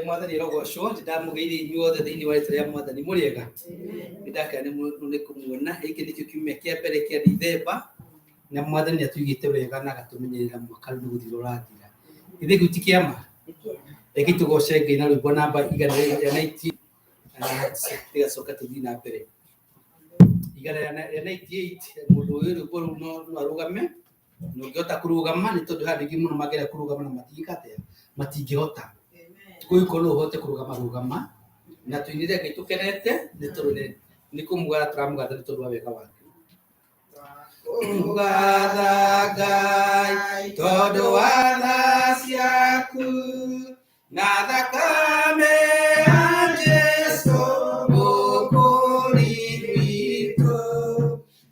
Mwathani arogocwo. Nĩ ndamũgeithia inyuothe thĩinĩ wa rĩtwa rĩa Mwathani. Mũrĩ ega? Nĩ ndakena nĩ nĩ kũmuona. Gĩkĩ nĩkĩo kiumia kĩa mbere kĩa Dithemba, na Mwathani nĩ atũigĩte wega na agatũmenyerera mwaka rĩu nĩ gũthira ũrathira. Githĩ kĩu ti kĩama? Reke tũgoce Ngai na rwĩmbo namba 190, tũgacoka tũthiĩ na mbere. 198, mũndũ ũyũ rwĩmbo rũu no arũgame. Na ũngĩhota kũrũgama, nĩ tondũ he andũ aingĩ mũno mangĩenda kũrũgama na matingĩka atĩa, matingĩhota. Kũngĩkorwo no ũhote kũrũgama, rũgama na tũinĩre Ngai tũkenete, nĩ tondũ nĩ kũmũgatha tũramũgatha nĩ tondũ wa wega wake. Kũgatha Ngai tondũ wa tha ciaku na thakame ya Jesu mũkũri witũ.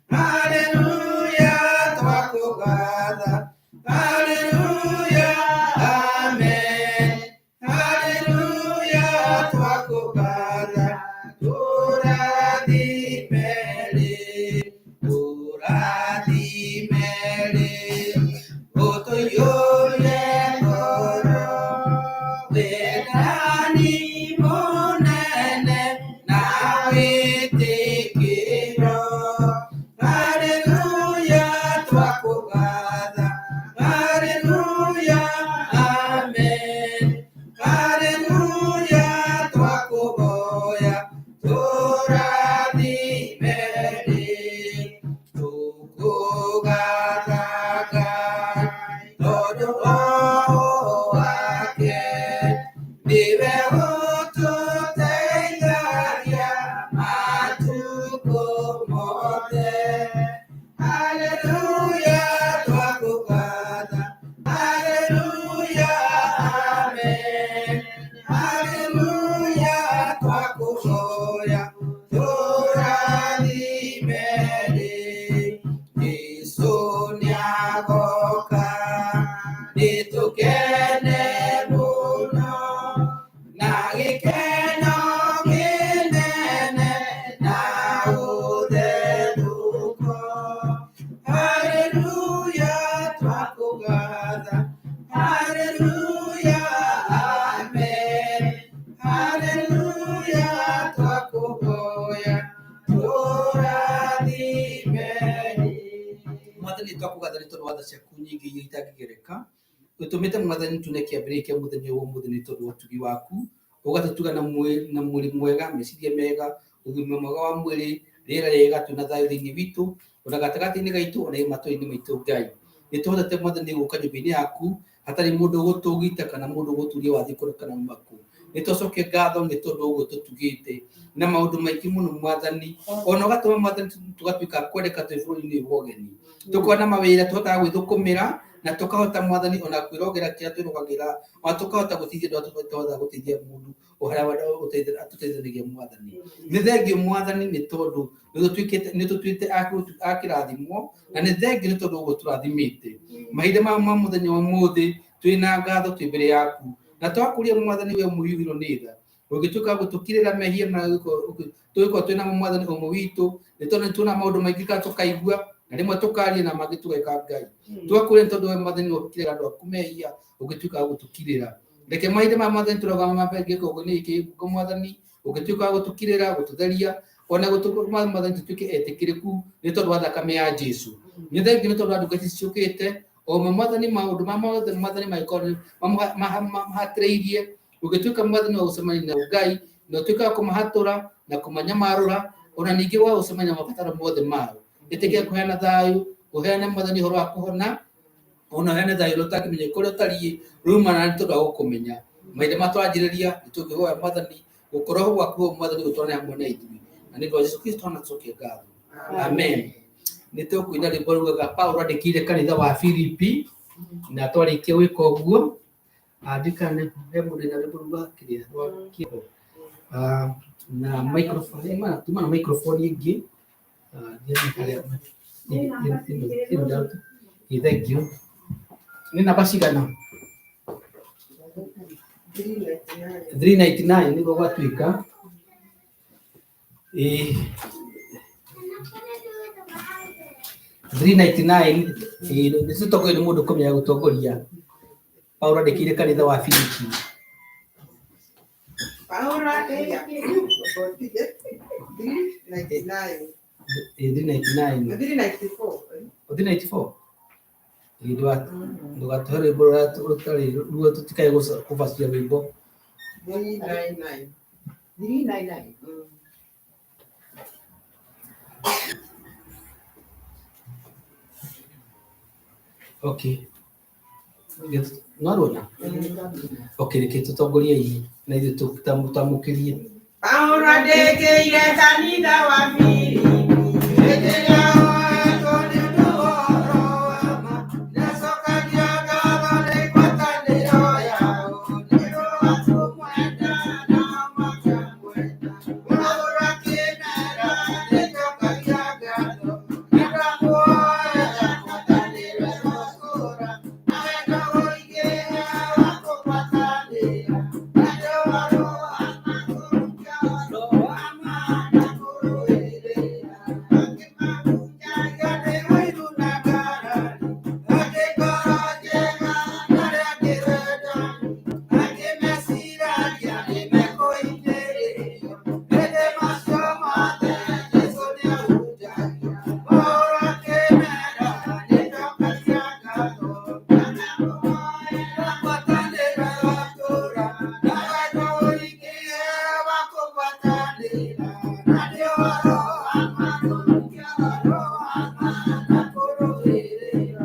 Haleluya twakũgatha, haleluya, amen. Haleluya twakũgatha, tũrathime rĩ, tũrathime rĩ, ũtũiyũrie ngoro, wendani mũnene na wĩtĩkĩro. Haleluya twakũgatha, haleluya, amen. Haleluya twakũhoya, tũrathime rĩ, tũkũgatha Ngai, tondũ Roho wake nĩwe ũtũteithagia matukũ mothe. Haleluya twakũgatha, haleluya, amen. Haleluya twakũhoya, tũrathime rĩ. Jesũ nĩagoka, nĩtũkene mũno, na gĩkeno kĩnene na ũtherũko. Haleluya twakũgatha, haleluya, amen. Haleluya twakũhoya, tũrathime rĩ. Mwathani, twakũgatha nĩ tondũ wa tha ciaku nyingĩ iria itangĩgereka. Ũtũmĩte Mwathani tune kĩambĩrĩria kĩa mũthenya wa ũmũthĩ nĩ tondũ wa ũtugi waku. Ũgatũtuga na mwĩrĩ mwega, meciria mega, ũgima mwega wa mwĩrĩ, rĩera rĩega, twĩna thayũ thĩinĩ witũ, ona gatagatĩ-inĩ gaitũ, ona matũra-inĩ maitũ Ngai. Nĩ tũhotete Mwathani gũka nyũmba-inĩ yaku, hatarĩ mũndũ ũgũtũgita kana mũndũ ũgũturia wathiĩ kũrĩ kana uma kũ. Nĩ twacokia ngatho nĩ tondũ ũguo tũtugĩte na maũndũ maingĩ mũno Mwathani, ona ũgatũma Mwathani tũgatuĩka a kwendeka twĩ bũrũri-inĩ ũyũ wa ũgeni. Tũkona mawĩra tũhotaga gwĩthũkũmĩra na tũkahota Mwathani ona kwĩrogera kĩrĩa twĩrogagĩra, ona tũkahota gũteithia andũ arĩa tũtahota gũteithia mũndũ o harĩa atũteithanagia Mwathani. Nĩ thengiũ Mwathani nĩ tondũ nĩ tũtuĩte a kĩrathimo, na nĩ thengiũ nĩ tondũ ũguo tũrathimĩte. Mahinda maya ma mũthenya wa ũmũthĩ twĩna ngatho twĩ mbere yaku, na twakũria Mwathani we mũiyũirwo nĩ tha, ũngĩtuĩka wa gũtũkirĩra mehia marĩa tũgĩkorwo twĩ namo Mwathani ũmwe witũ, nĩ tondũ nĩ tuonaga maũndũ maingĩ kana tũkaigua, na rĩmwe tũkaria na mangĩ tũgeka Ngai. Twakũria nĩ tondũ we Mwathani ũkirĩra andũ aku mehia, ũngĩtuĩka wa gũtũkirĩra. Reke mahinda maya Mwathani tũrũgama mbere gĩkũngũ-inĩ gĩkĩ Mwathani, ũngĩtuĩka wa gũtũkirĩra, gũtũtheria, ona gũtũma Mwathani tũtuĩke etĩkĩrĩku nĩ tondũ wa thakame ya Jesu. Nĩ thengiũ nĩ tondũ wa ndungata ici ciũkĩte, o ma Mwathani maũndũ ma mothe Mwathani mangĩkorwo mahatĩrĩirie, ũngĩtuĩka Mwathani wa gũcemania na Ngai, na ũtuĩke wa kũmahatũra na kũmanyamarũra, ona ningĩ wa gũcemania na mabataro mothe mao. Ĩtĩkĩra kũheana thayũ, ũheane Mwathani ũhoro wa kũhona, ona ũheane thayũ ũrĩa ũtangĩmenya kũrĩa ũtariĩ, rumana nĩ tondũ wa gũkũmenya. Mahinda ma twanjĩrĩria, nĩ tũngĩhoya Mwathani gũkorwo gwaku Mwathani gũtwarane hamwe na ithuĩ. Na nĩ ũndũ wa Jesu Kristo anacokia ngatho. Amen. Nĩ tũkũina rwĩmbo rugaga Paulo andĩkĩire kanitha wa Filipi, na twarĩkia gwĩka ũguo, andĩka nĩ he mũndũ wĩna rwĩmbo rwa kĩrĩa rwa kĩho. Na microphone, tuma na microphone ĩngĩ. Ndiramenya harĩa ĩno ndaruta. Ĩ, thank you. Nĩ namba cigana? 399 nĩguo gwatuĩka. Ĩ, 399. Ĩ, nĩ tũtongorio nĩ mũndũ kũmenya gũtongoria. Paulo andĩkĩire kanitha wa Filipi. Paulo 399. 399. 394. 394. Ndũgatũhe rwĩmbo rũrĩa rũtarĩ ruo tũtikae kũbacia rwĩmbo. 399. 399. Okay. No ruona? Okay, reke tũtongorie na ithuĩ tũtamũkĩrie. Paulo andĩkĩire kanitha wa Filipi, hĩndĩ ĩrĩa oetwo nĩ ũndũ wa ũhoro wa ma, nĩacokagia ngatho nĩ ngwatanĩro yao, nĩ ũndũ wa kũmwenda nao makamwenda. Paulo akĩmera nĩnjokagia ngatho, nĩndamũhoera ngwatanĩro ĩrotũũra, na wendo ũingĩhe wa kũgwatanĩra, na ũhoro wa ma kũruta ũhoro wa ma na kũrũĩrĩra. Akĩmahunjagia nĩ ũiru na ngarari, angĩ ngoro njega na arĩa angĩ wendani, angĩ meciragia nĩmekũhinyĩrĩrio, ĩndĩ macio mothe Jesũ nĩahunjagia. Paulo akĩmera nĩnjokagia ngatho, na ndamũhoera ngwatanĩro ĩrotũũra, na wendo ũingĩhe wa kũgwatanĩra, na nĩ ũhoro wa ma kũruta ũhoro wa ma na kũrũĩrĩra.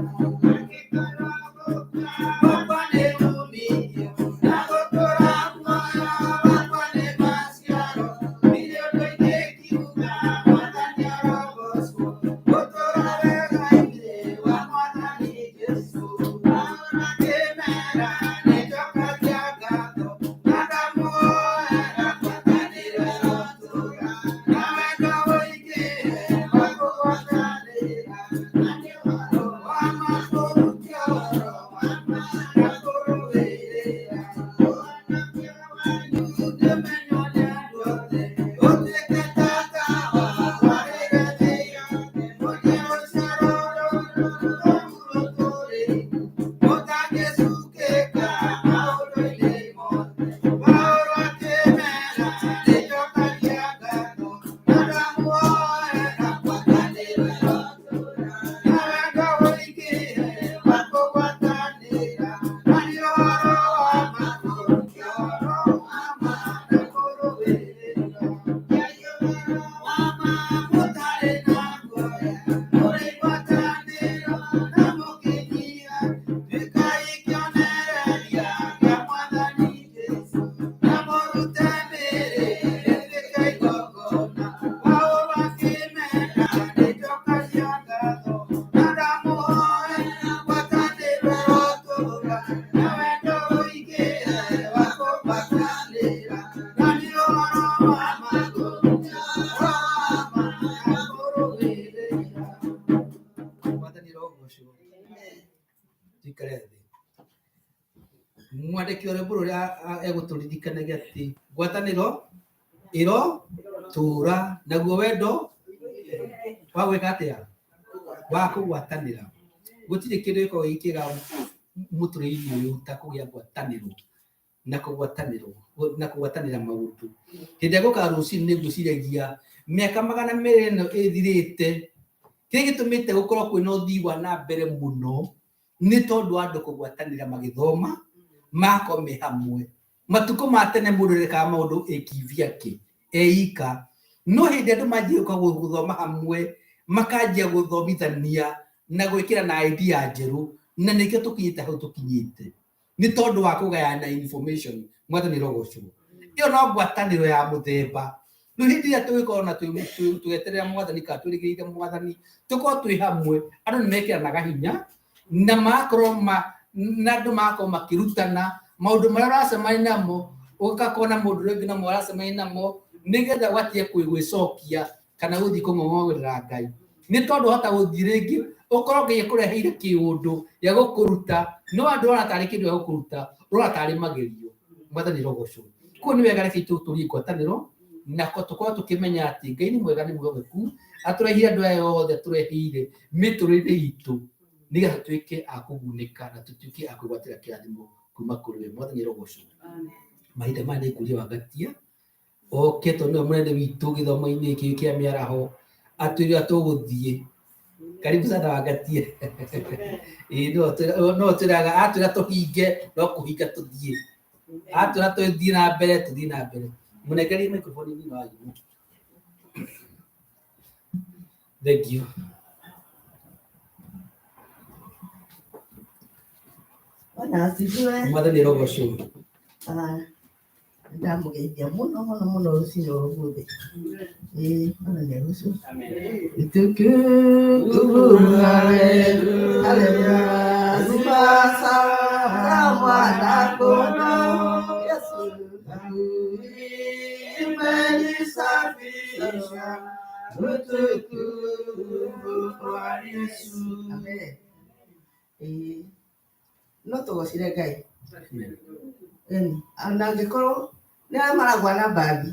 Angĩkorwo gũkua gwakwa nĩ uumithio, na gũtũũra muoyo wakwa nĩ maciaro, ndirĩ ũndũ ingĩkiuga Mwathani arogocwo, gũtũũra wega-inĩ wa Mwathani Jesũ. Paulo akĩmera nĩnjokagia ngatho, na ndamũhoera ngwatanĩro ĩrotũũra, na wendo ũingĩhe wa kũgwatanĩra, na nĩ ũhoro wa ma kũruta ũhoro wa ma na kũrũĩrĩra. Ũhonokio wanyu ndũmenywo nĩ andũ othe, ũtuĩke ta tawa warĩre thĩ yothe, mũgĩe rũciaro rũrũmu rũtũũrĩte, mũtangĩcukĩka maũndũ-inĩ mothe. Paulo akĩmera nĩnjokagia ngatho, na ndamũhoera ngwatanĩro ĩrotũũra, na wendo ũingĩhe wa kũgwatanĩra, na nĩ ũhoro wa ma kũruta ũhoro wa ma na kũrũĩrĩra. Ngai ũhoro wa ma mũtarĩ na guoya, mũrĩ ngwatanĩro na mũkĩnyia, tuĩkai kĩonereria kĩa Mwathani Jesũ, na mũrute mĩĩrĩ ĩtuĩke igongona. Paulo akĩmera nĩnjokagia ngatho, na ndamũhoera ngwatanĩro ĩrotũũra, na wendo ũingĩhe wa kũgwatanĩra, na nĩ ũhoro wa ma kũruta ũhoro wa ma na kũrũĩrĩra. Mwathani arogocwo. Tuikare thĩ. Mwandĩki wa rwĩmbo rũrĩa egũtũririkanagia atĩ ngwatanĩro ĩrotũũra, naguo wendo wa gwĩka atĩa? Wa kũgwatanĩra. Gũtirĩ kĩndũ gĩkoragwo gĩ kĩega mũtũrĩre-inĩ ũyũ ta kũgĩa ngwatanĩro na kũgwatanĩrwo na kũgwatanĩra maũndũ. Hĩndĩ ĩrĩa gũkaga rũcinĩ nĩ ngwĩciragia mĩaka 200 ĩno ĩthirĩte, kĩrĩa gĩtũmĩte gũkorwo kwĩna ũthii wa na mbere mũno nĩ tondũ wa andũ kũgwatanĩra magĩthoma, magakorwo me hamwe. Matukũ ma tene mũndũ arekaga maũndũ ĩ kivyake, eika. No hĩndĩ ĩrĩa andũ manjia gũka gũthoma hamwe, makanjia gũthomithania na gwĩkĩra na idea njerũ, na nĩkĩo tũkinyĩte hau tũkinyĩte. Nĩ tondũ wa kũgayana information. Mwathani arogocwo. Ĩyo no ngwatanĩro ya mũthemba. Rĩu hĩndĩ ĩrĩa tũgĩkorwo na tũgĩeterera Mwathani kana twĩrĩgĩrĩire Mwathani, tũkorwo twĩ hamwe, andũ nĩ mekĩranaga hinya na magakorwo na andũ magakorwo makĩrutana maũndũ marĩa ũracemania namo, ũgakorwo na mũndũ ũrĩa ũngĩ namo aracemania namo, nĩgetha ũgatiga gwĩcokia kana gũthiĩ kũng'ong'orera Ngai. Nĩ tondũ wahota gũthiĩ rĩngĩ ũkorwo Ngai akũreheire kĩũndũ gĩa gũkũruta, no andũ ũrona tarĩ kĩndũ gĩa gũkũruta, ũrona tarĩ magerio. Mwathani arogocwo. Koguo nĩ wega reke tũtũrie ngwatanĩro na tũkorwo tũkĩmenya atĩ Ngai nĩ mwega, nĩ mwĩhokeku, atũrehire andũ aya othe atũreheire mĩtũrĩre itũ nĩgetha tũtuĩke a kũgunĩka na tũtuĩke a kwĩgwatĩra kĩrathimo kuma kũrĩ we. Mwathani arogocwo. Mahinda maya nĩ ngũria Wangatia oke tondũ nĩwe mũnene witũ gĩthomo-inĩ gĩkĩ kĩa mĩaraho, atwĩre ũrĩa tũgũthiĩ. Karibu sana Wangatia. Ĩĩ no twĩraga, atwĩra tũhinge no kũhinga tũthiĩ, atwĩra tũthiĩ na mbere tũthiĩ na mbere. Mũnengerie microphone nini wa. Thank you. Bwana asifiwe. Mwathani arogocwo. Ndamũgeithia mũno mũno mũno rũcinĩ rwa ũmũthĩ. Ĩĩ, Mwathani arogocwo. Utukufu, haleluya, sifa za Mwana Kondoo Yesu Imenisafisha, utukufu kwa Yesu. Amen. Ĩĩ, no tũgocire Ngai. Ĩni, ona angĩkorwo nĩ arĩa maragwa na mbathi,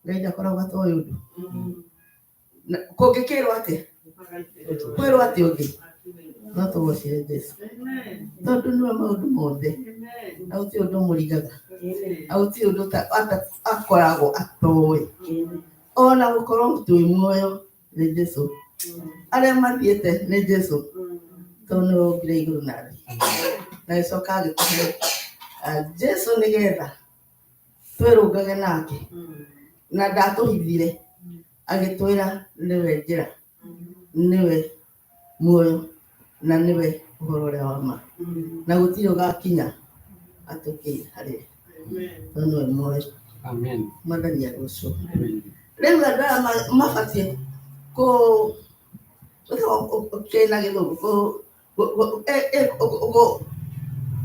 Ngai ndakoragwo atoĩ ũndũ. Kũngĩkĩrwo atĩa? Kwĩrwo atĩa ũngĩ? No tũgocire Jesũ tondũ nĩwe maũndũ mothe, na gũtirĩ ũndũ ũmũrigaga, na gũtirĩ ũndũ akoragwo atoĩ. Ona gũkorwo twĩ muoyo nĩ Jesũ, arĩa mathiĩte nĩ Jesũ, tondũ nĩwe wombire igũrũ na thĩ, na agĩcoka agĩtũhe Jesũ nĩgetha twĩrũngage nake, na ndatũhithire, agĩtwĩra nĩwe njĩra, nĩwe muoyo, na nĩwe ũhoro ũrĩa wa ma, na gũtirĩ ũgakinya atũkĩire harĩ we, tondũ nĩwe muoyo. Amen. Mwathani arogocwo. Amen. Rĩu andũ aya mabatiĩ kũ kĩna gĩthũngũ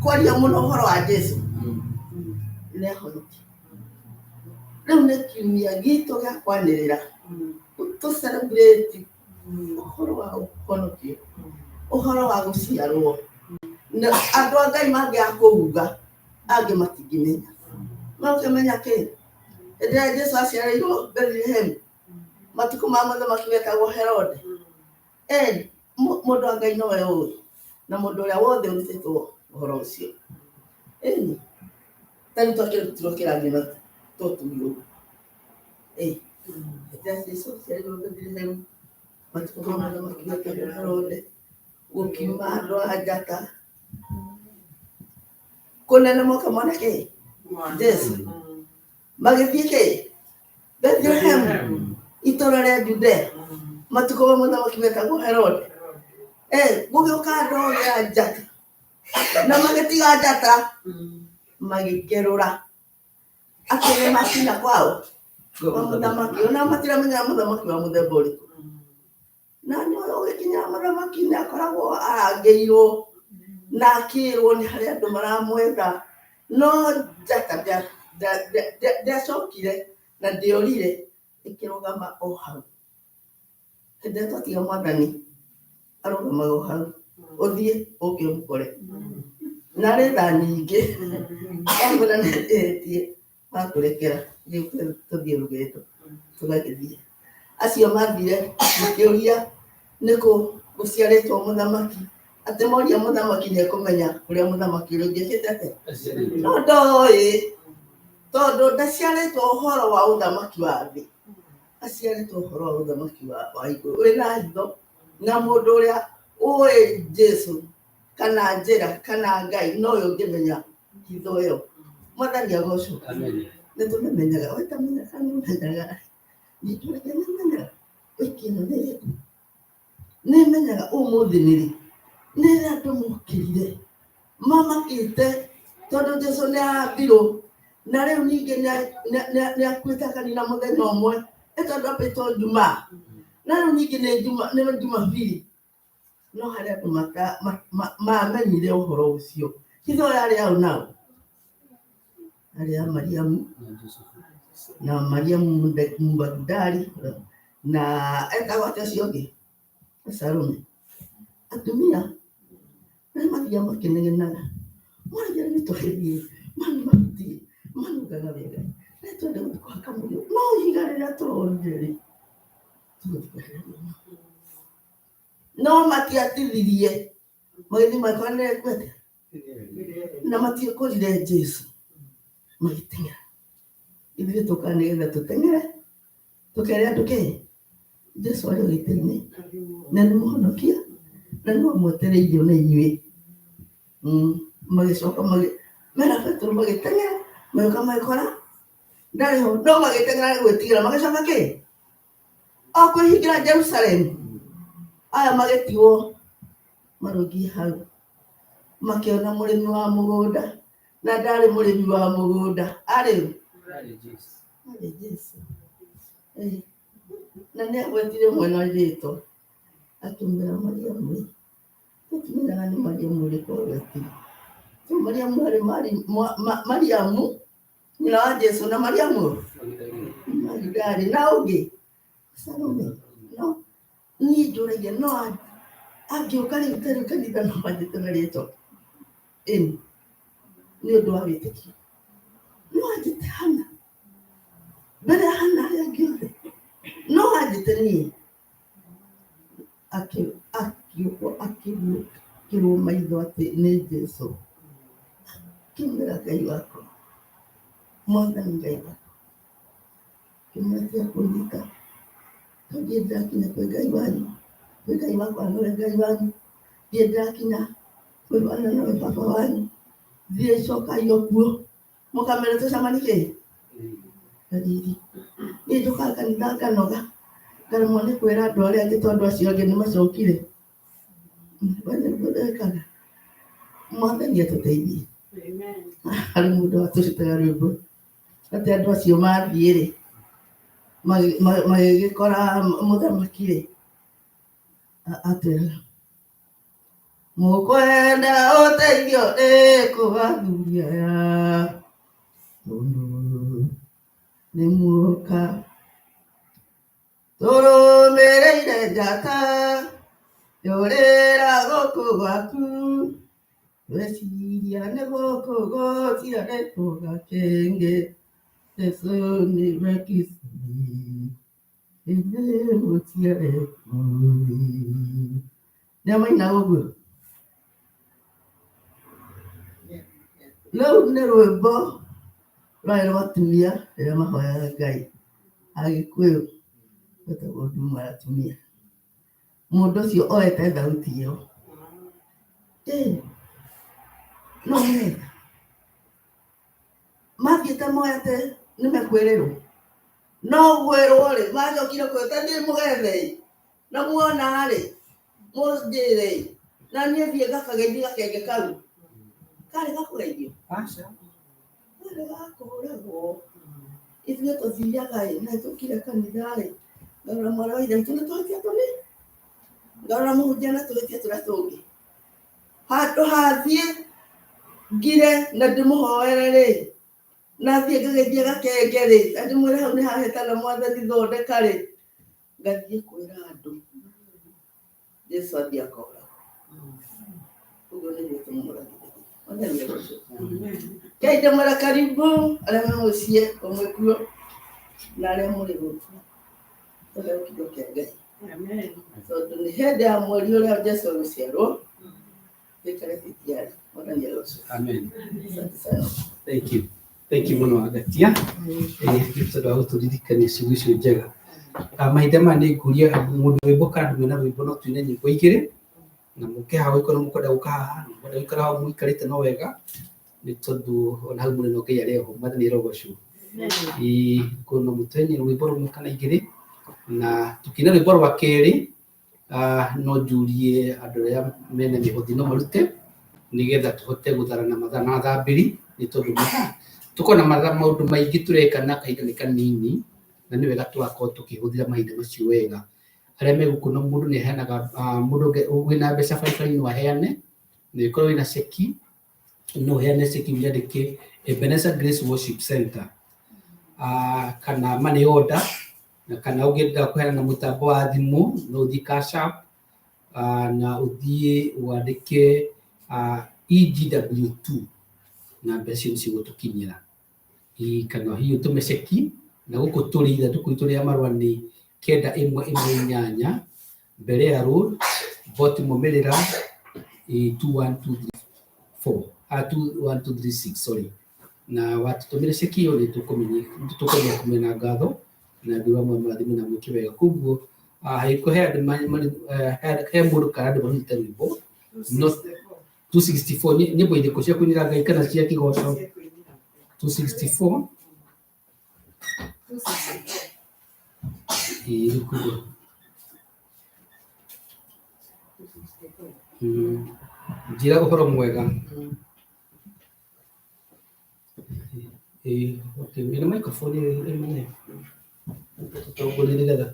kwaria mũno ũhoro wa Jesũ nĩ ahonoki. Rĩu nĩ kiumia gitũ gĩa kwanĩrĩra tũ celebrate ũhoro wa ũhonokio, ũhoro wa gũciarwo. Na andũ a Ngai mangĩaga kũuga, angĩ matingĩmenya. Makĩmenya kĩ? Hĩndĩ ĩrĩa Jesũ aciarĩirwo Bethlehem, matukũ ma mũthamaki wetagwo Herode, mũndũ wa Ngai nowe ũĩ, na mũndũ ũrĩa wothe ũrutĩtwo ũhoro ũcio. Ĩni, ta rĩu twakĩrutirwo kĩrathi na tũtugi ũguo. Hĩndĩ ĩrĩa Jesũ aciarĩirwo Bethlehem, matukũ ma mũthamaki wetagwo Herode, gũkiuma andũ a njata kũnene moka mone kĩ? Jesũ. Magĩthiĩ kĩ? Bethlehem, itũũra rĩa Judea, matukũ ma mũthamaki wetagwo Herode. Gũgĩũka andũ othe a njata, na magĩtiga njata, magĩkerũra atĩ nĩ makinya kwao kwa mũthamaki, ona matiramenya mũthamaki wa mũthemba ũrĩkũ. Na nĩ ũgĩkinya mũthamaki nĩ akoragwo arangĩirwo na akĩrwo nĩ harĩ andũ maramwetha, no njata ndĩacokire na ndĩorire, ĩkĩrũgama o hau. Hĩndĩ ĩrĩa twatiga Mwathani arũgamaga o hau, ũthiĩ ũke ũmũkore. Na arĩ tha nyingĩ, wamwĩra nĩ ndĩhĩtie, akũrekera, rĩu tũthiĩ rũgendo, tũgagĩthiĩ. Acio mathire makĩũria nĩkũ gũciarĩtwo mũthamaki, atĩ moria mũthamaki nĩ ekũmenya kũrĩa mũthamaki ũrĩa ũngĩkĩte atĩa. No ndoĩ, tondũ ndaciarĩtwo ũhoro wa ũthamaki wa thĩ, aciarĩtwo ũhoro wa ũthamaki wa igũrũ wĩna hitho, na mũndũ ũrĩa ũĩ Jesũ kana njĩra kana Ngai nowe ũngĩmenya hitho ĩyo. Mwathani agocwo. Amen. Nĩ tũmĩmenyaga, we tamenya kana nĩ ũmenyaga, ningĩ reke nĩ menyaga wiki ĩno nĩ ĩrĩkũ, nĩ menyaga ũmũthĩ nĩ rĩ, nĩ rĩ andũ mokĩrire mamakĩte tondũ Jesũ nĩ arambirwo, na rĩu ningĩ nĩ akuĩte akanina mũthenya ũmwe, nĩ tondũ ambĩtwo Njumaa, na rĩu ningĩ nĩ Njuma, nĩ Jumapili. No harĩ andũ mamenyire ũhoro ũcio. Hitho yarĩ ao nao, yarĩ ya Mariamu na Mariamu Mũmagidali na etagwo atĩa ũcio ũngĩ, Salome. Atumia nĩ mathiaga makĩnegenaga, maragia nĩ tũhĩrie, mani mahutie, manungaga wega, nĩ twende gũthiĩ kũhaka mũrĩo, no ihiga rĩrĩa tũronire rĩ, tũgũthiĩ kwehererio. No matiatithirie, magĩthiĩ magĩkora nĩ rĩkuĩte, na matiakorire Jesũ. Magĩteng'era. Ithuĩ tũkaga nĩgetha tũteng'ere tũkere andũ kĩ Jesu arĩ o gĩtĩ-inĩ na nĩ mũhonokia na no mwetereire ona inyuĩ. Magĩcoka mera Petero magĩteng'era magĩũka magĩkora ndarĩ ho no magĩteng'era nĩ gwĩtigĩra magĩcoka kĩ o kwĩhingĩra Jerusalemu. Aya magĩtigwo marũngiĩ hau makĩona mũrĩmi wa mũgũnda na ndarĩ mũrĩmi wa mũgũnda arĩ ũ? Arĩ Jesu. Eh, na nĩ agwetire mwena rĩtwa akĩmwĩra Mariamu ĩ, tũtimenyaga nĩ Mariamu ũrĩkũ agwetire. To Mariamu arĩ Mariamu nyina wa Jesu na Mariamu Magidali na ũngĩ Salome. No niĩ njũragia no angĩũka rĩu ta rĩu kanitha no anjĩte na rĩtwa ĩni nĩ ũndũ wa wĩtĩkio no anjĩte Hana mbere ya Hana arĩa angĩ othe no anjĩte niĩ akiũkwo akĩrwo maitho atĩ nĩ Jesu akĩmwĩra Ngai wakwa Mwathani Ngai wakwa kĩmwĩra tiga kũnyita tondũ ndĩrakinya kwĩ Ngai wanyu kwĩ Ngai wakwa nowe Ngai wanyu thiĩ ndĩrakinya kwĩ baba nowe baba wanyu thiĩ cokai o kuo mũkamere tũcemanie kĩ riri niĩ njũkaga kanitha nganoga ngaremwo nĩ kwĩra andũ arĩa angĩ tondũ acio angĩ nĩ macokire. We nĩguo ndekaga. Mwathani atũteithie. Harĩ mũndũ watũrutaga rwĩmbo atĩ andũ acio mathiĩ rĩ magĩgĩkora mũthamaki rĩ atwĩraga mũkwenda ũteithio ĩkũ athuri aya tondũ nĩ muoka tũrũmĩrĩire njata yũrĩra gũkũ gwaku tweciria nĩ gũkũ gũciarĩtwo gakenge Jesu nĩwe Kristo inyuĩ mũciarĩtwo. Nĩ mainaga ũguo rĩu nĩ rwĩmbo rwarĩ rwa atumia rĩrĩa mahoyaga Ngai Agĩkũyũ gwetagwo nduma ya atumia. Mũndũ ũcio oete thauti ĩyo no mũgetha mathiĩte moete nĩ mekwĩrĩrwo no gwĩrwo rĩ macokire kwĩrwo ta thiĩ mũgethe na muona rĩ mũnjĩre na niĩ thiĩ ngakageithie gakenge kau karĩ gakũgeithio Aca. Karĩ gakũhũragwo. Ithuĩ tũthiaga ĩ na tũkire kanitha ĩ ngarora mwarĩ wa ithe witũ na tũhĩtia tũnini ngarora mũhunjia na tũhĩtia tũrĩa tũngĩ handũ hathiĩ ngire na ndĩmũhoere rĩ na thiĩ ngageithie gakenge rĩ na ndĩmwĩre hau nĩ hahĩtana mwathani thondeka rĩ ngathiĩ kwĩra andũ Jesu athiĩ akora ũguo nĩguo tũmũragithĩria mwathani agocwo. Ngai ndĩmwĩra karibu arĩa me mũciĩ ũmwe kuo na arĩa mũrĩ gũkũ tũheo kiugo kĩa Ngai tondũ nĩ hĩndĩ ya mweri ũrĩa Jesu egũciarwo tũikare titiarĩ mwathani agocwo. Amen. Asante sana. Thank you. Thank you mũno Agatia. Nĩ tondũ wa gũtũririkania ciugo icio njega. Mahinda maya nĩ ngũria mũndũ rwĩmbo kana andũ mena rwĩmbo no tuine nyĩmbo igĩrĩ na mũke haha gũikara mũkwenda gũka haha na mũkwenda gũikara hau mũikarĩte no wega nĩ tondũ ona hau mũrĩ no Ngai arĩ ho mwathani arogocwo. Ĩĩ no mũtwenye rwĩmbo rũmwe kana igĩrĩ na tũkĩina rwĩmbo rwa kerĩ no njurie andũ arĩa mena mĩhothi no marute nĩgetha tũhote gũtharana mathaa na thambĩri nĩ tondũ mathaa tũkorwo na mathaa maũndũ maingĩ tũreka na kahinda nĩ kanini na nĩ wega tũgakorwo tũkĩhũthĩra mahinda macio wega. Arĩa me gũkũ no mũndũ nĩ aheanaga mũndũ wĩna mbeca baribari no aheane na ũngĩkorwo wĩna ceki no ũheane ceki ũmĩandĩke Ebenezer Grace Worship Center kana money order na kana ũngĩenda kũheana na mũtambo wa thimũ no ũthiĩ Cash App na ũthiĩ wandĩke EGW2 na mbeca icio nĩ cigũtũkinyĩra. Kana hihi ũtũme ceki na gũkũ tũrĩ ithandũkũ ritũ rĩa marũa nĩ 9118 Berea Road, Baltimore, Maryland, 21234, 21236, sorry. Na watũtũmĩre ceki ĩyo nĩ tũkũmenya kumenya na ngatho na Ngai wa mũrathime na mwĩke wega. Koguo he andũ he mũndũ kana andũ marutĩte rwĩmbo no 264 nyĩmbo irĩkũ cia kũinĩra Ngai kana cia kĩgoco? 264 ĩĩ kuo. Njĩra ũhoro mwega. Ĩĩ, okay, ĩna microphone ĩmwe tũtongorie nĩgetha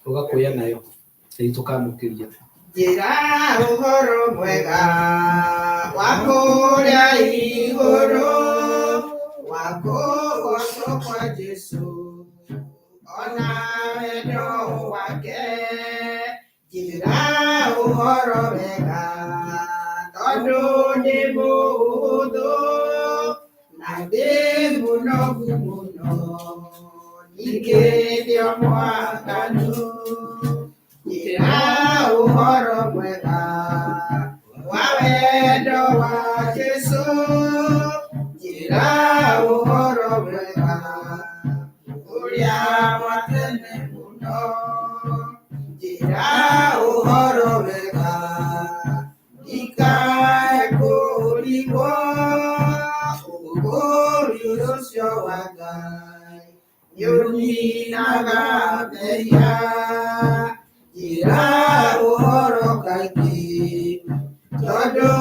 ũgakuya nayo ĩĩ tũkamũkĩria. Njĩra ũhoro mwega wa kũrĩa igũrũ wa kũgocwo kwa Jesũ ona wendo wake. Njĩra ũhoro mwega tondũ nĩ mũhũthũ na ndĩ mũnogu mũno ningĩ ndĩ o mwaganu. Njĩra ũhoro mwega wa wendo wa Jesũ. Njĩra ũhoro mwega ũrĩa wa tene mũno. Njĩra ũhoro mwega ndikae kũrigwo ũkũũri ũcio wa Ngai nĩũninaga mehia. Njĩra ũhoro kaingĩ tondũ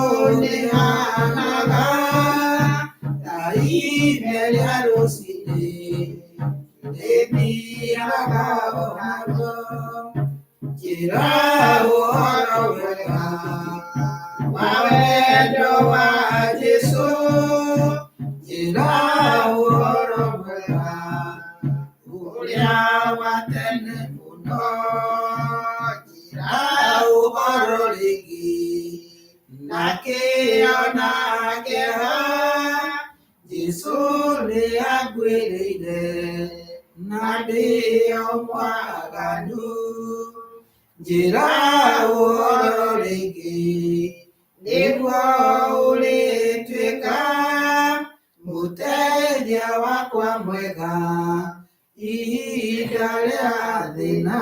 nĩhanaga ta ime rĩa rũcinĩ rĩthiraga o narua. Njĩra ũhoro mwega wa wendo wa Jesũ. Njĩra ũhoro mwega ũrĩa wa tene mũno. Njĩra ũhoro rĩngĩ na kĩo na kĩeha. Jesũ nĩanguĩrĩire na ndĩ o mwaganu. Njĩra ũhoro rĩngĩ nĩguo ũrĩtuĩka mũteithia wakwa mwega ihinda rĩa thĩna.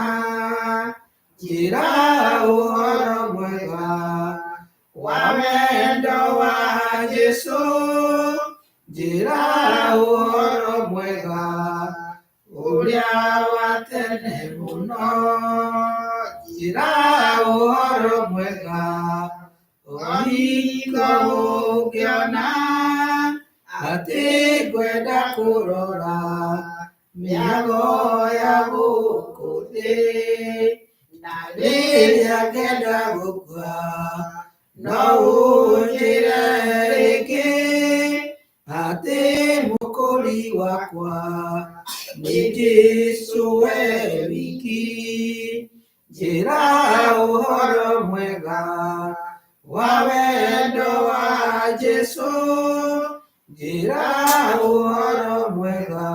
Njĩra ũhoro mwega wa wendo wa Jesũ. Njĩra ũhoro mwega ũrĩa wa tene mũno. Njĩra ũhoro mwega o hingo ũngĩona atĩ ngwenda kũrora mĩago ya gũkũ thĩ. Na rĩrĩa ngenda gũkua no ũnjĩre rĩngĩ atĩ mũkũri wakwa nĩ Jesũ we wiki. Njĩra ũhoro mwega wa wendo wa Jesũ. Njĩra ũhoro mwega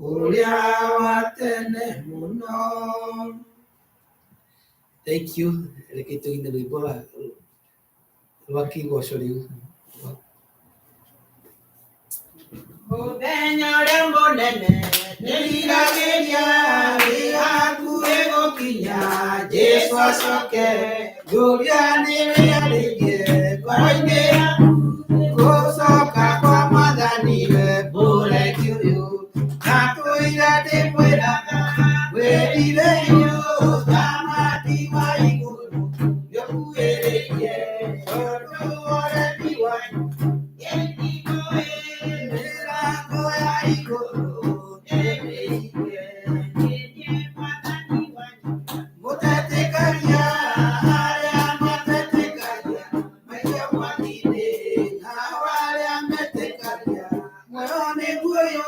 ũrĩa wa tene mũno. Thank you. Reke tũine rwĩmbo rwa kĩgoco rĩu. Mũthenya ũrĩa mũnene nĩriragĩria wĩ hakuhĩ gũkinya Jesũ acoke. Ngũria nĩwĩharĩirie ngoro-inĩ yaku gũcoka kwa Mwathani we mũreki ũyũ. Ndatũire ndĩmwĩraga wĩrirĩirio ũthamaki wa igũrũ nĩũkuhĩrĩirie tondũ ũremi wanyu mĩrango ya igũrũ nĩmĩhinge. Mũtetĩkagia arĩa matetĩkagia maige mwaki-inĩ nao arĩa metĩkagia muoyo nĩguo ũyũ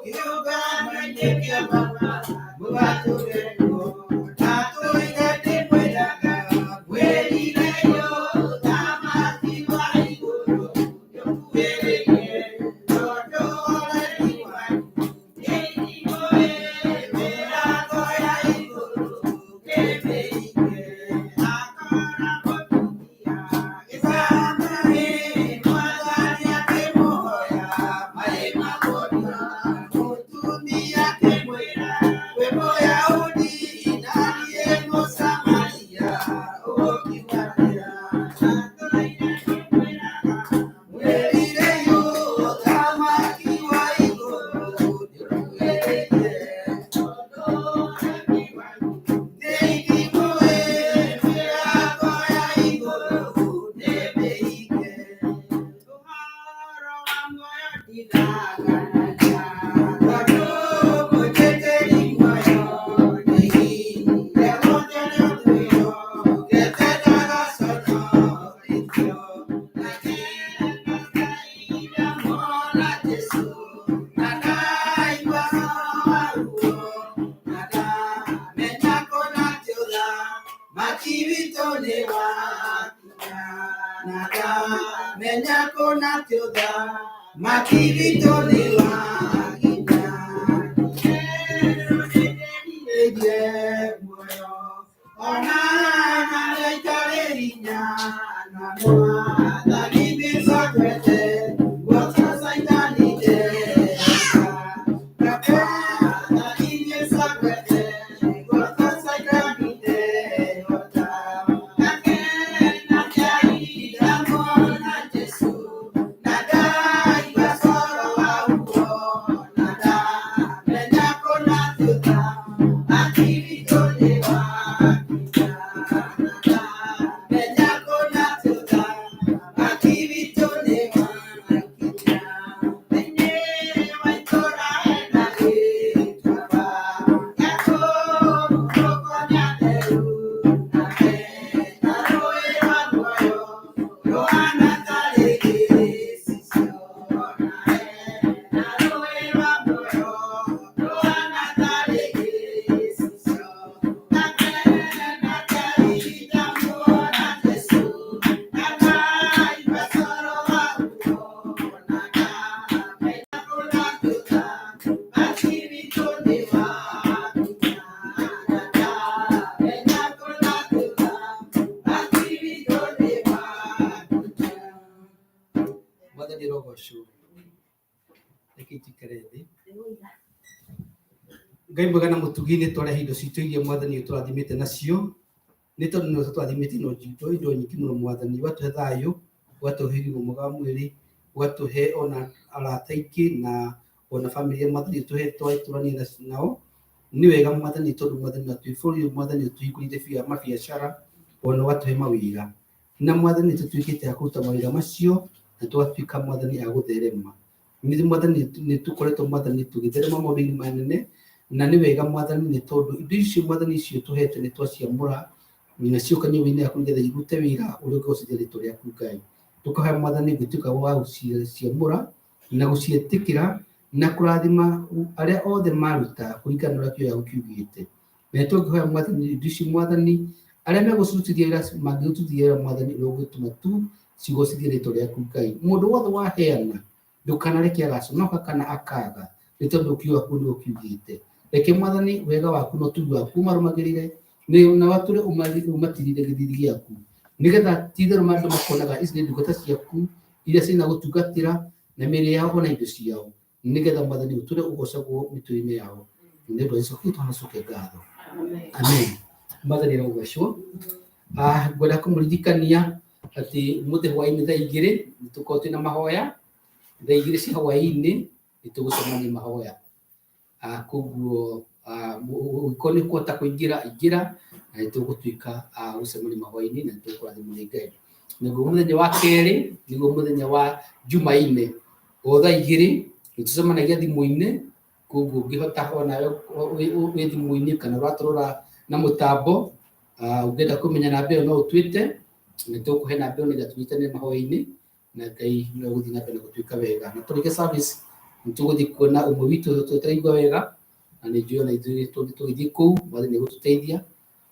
kĩũngano-inĩ kĩa Baba mũgatũre kuo. Ndatũire ndĩmwĩraga mwĩrirĩrio ũthamaki wa igũrũ nĩũkuhĩrĩirie tondũ ũremi wanyu mĩrango ya igũrũ nĩmĩhinge. Akora mũtumia gĩthama-ĩ Mwathani akĩmwĩra Mwathani rogocwo reke njikare thĩ. Ngai mwega na mũtugi, nĩ twarehe indo citũ iria Mwathani ũtũrathimĩte nacio, nĩ tondũ nĩ tũrathimĩte indo nyingĩ mũno Mwathani, ũgatũhe thayũ, ũgatũhe ũgima mwega wa mwĩrĩ, ũgatũhe ona arata aingĩ na ona bamĩrĩ ya Mwathani ũtũhe twatũranie nao. Nĩ wega Mwathani, tondũ Mwathani na twĩ bũrũri ũyũ Mwathani ũtũhingũrĩire mabiacara ona ũgatũhe mawĩra, na Mwathani tũtuĩkĩte a kũruta mawĩra macio na tũgatuĩka Mwathani a gũtherema. Nĩ Mwathani nĩ tũkoretwo Mwathani tũgĩtherema maũndũ-inĩ manene, na nĩ wega Mwathani, nĩ tondũ indo icio Mwathani icio tũhete nĩ twaciamũra na cioka nyũmba-inĩ yaku nĩgetha irute wĩra ũrĩa ũngĩgocithia rĩtwa rĩaku Ngai. Tũkahoya Mwathani gũtuĩka wa gũciamũra na gũciĩtĩkĩra na kũrathima arĩa othe maruta kũringana na ũrĩa kiugo gĩaku kiugĩte. Na tũngĩhoya Mwathani indo icio Mwathani arĩa megũcirutithia wĩra mangĩrutithia wĩra Mwathani ũrĩa ũngĩtũma tu cigocithie rĩtwa rĩaku Ngai. Mũndũ wothe waheana ndũkanareke agaconoka kana akaga, nĩ tondũ kiugo gĩaku nĩguo kiugĩte. Reke Mwathani wega waku na ũtugi waku ũmarũmagĩrĩre na watũre ũmatirire gĩthithi gĩaku, nĩgetha ti-itherũ andũ makonaga ici nĩ ndungata ciaku iria ciĩna gũtungatĩra na mĩĩrĩ yao ona indo ciao, nĩgetha Mwathani ũtũre ũgocagwo mĩtwe-inĩ yao. Nĩ ũndũ wa Jesũ Kristo tũnacokia ngatho. Amen. Mwathani arogocwo. Ngwenda kũmũririkania atĩ ũmũthĩ hwaĩ-inĩ thaa igĩrĩ nĩ tũkorwo twĩna mahoya, thaa igĩrĩ cia hwaĩ-inĩ nĩ tũgũcemania mahoya. Koguo ũngĩkorwo nĩ ũkũhota kũingĩra ingĩra, na nĩ tũgũtuĩka a gũcemania mahoya-inĩ na nĩ tũkũrathimwo nĩ Ngai. Naguo mũthenya wa kerĩ nĩguo mũthenya wa Jumaine o thaa igĩrĩ nĩ tũcemanagia thimũ-inĩ, koguo ũngĩhota onawe wĩ thimũ-inĩ kana ũratũrora na mũtambo, ũngĩenda kũmenya namba ĩyo no ũtwĩte, nĩ tũkũhe namba ĩyo nĩgetha tũnyitanĩre mahoya-inĩ na Ngai no egũthiĩ na mbere na gũtuĩka wega. Na tũrĩkia service nĩ tũgũthiĩ kuona ũmwe witũ tũtaraigua wega, na nĩ njũĩ ona ithuĩ tũgĩthiĩ kũu Mwathani nĩ egũtũteithia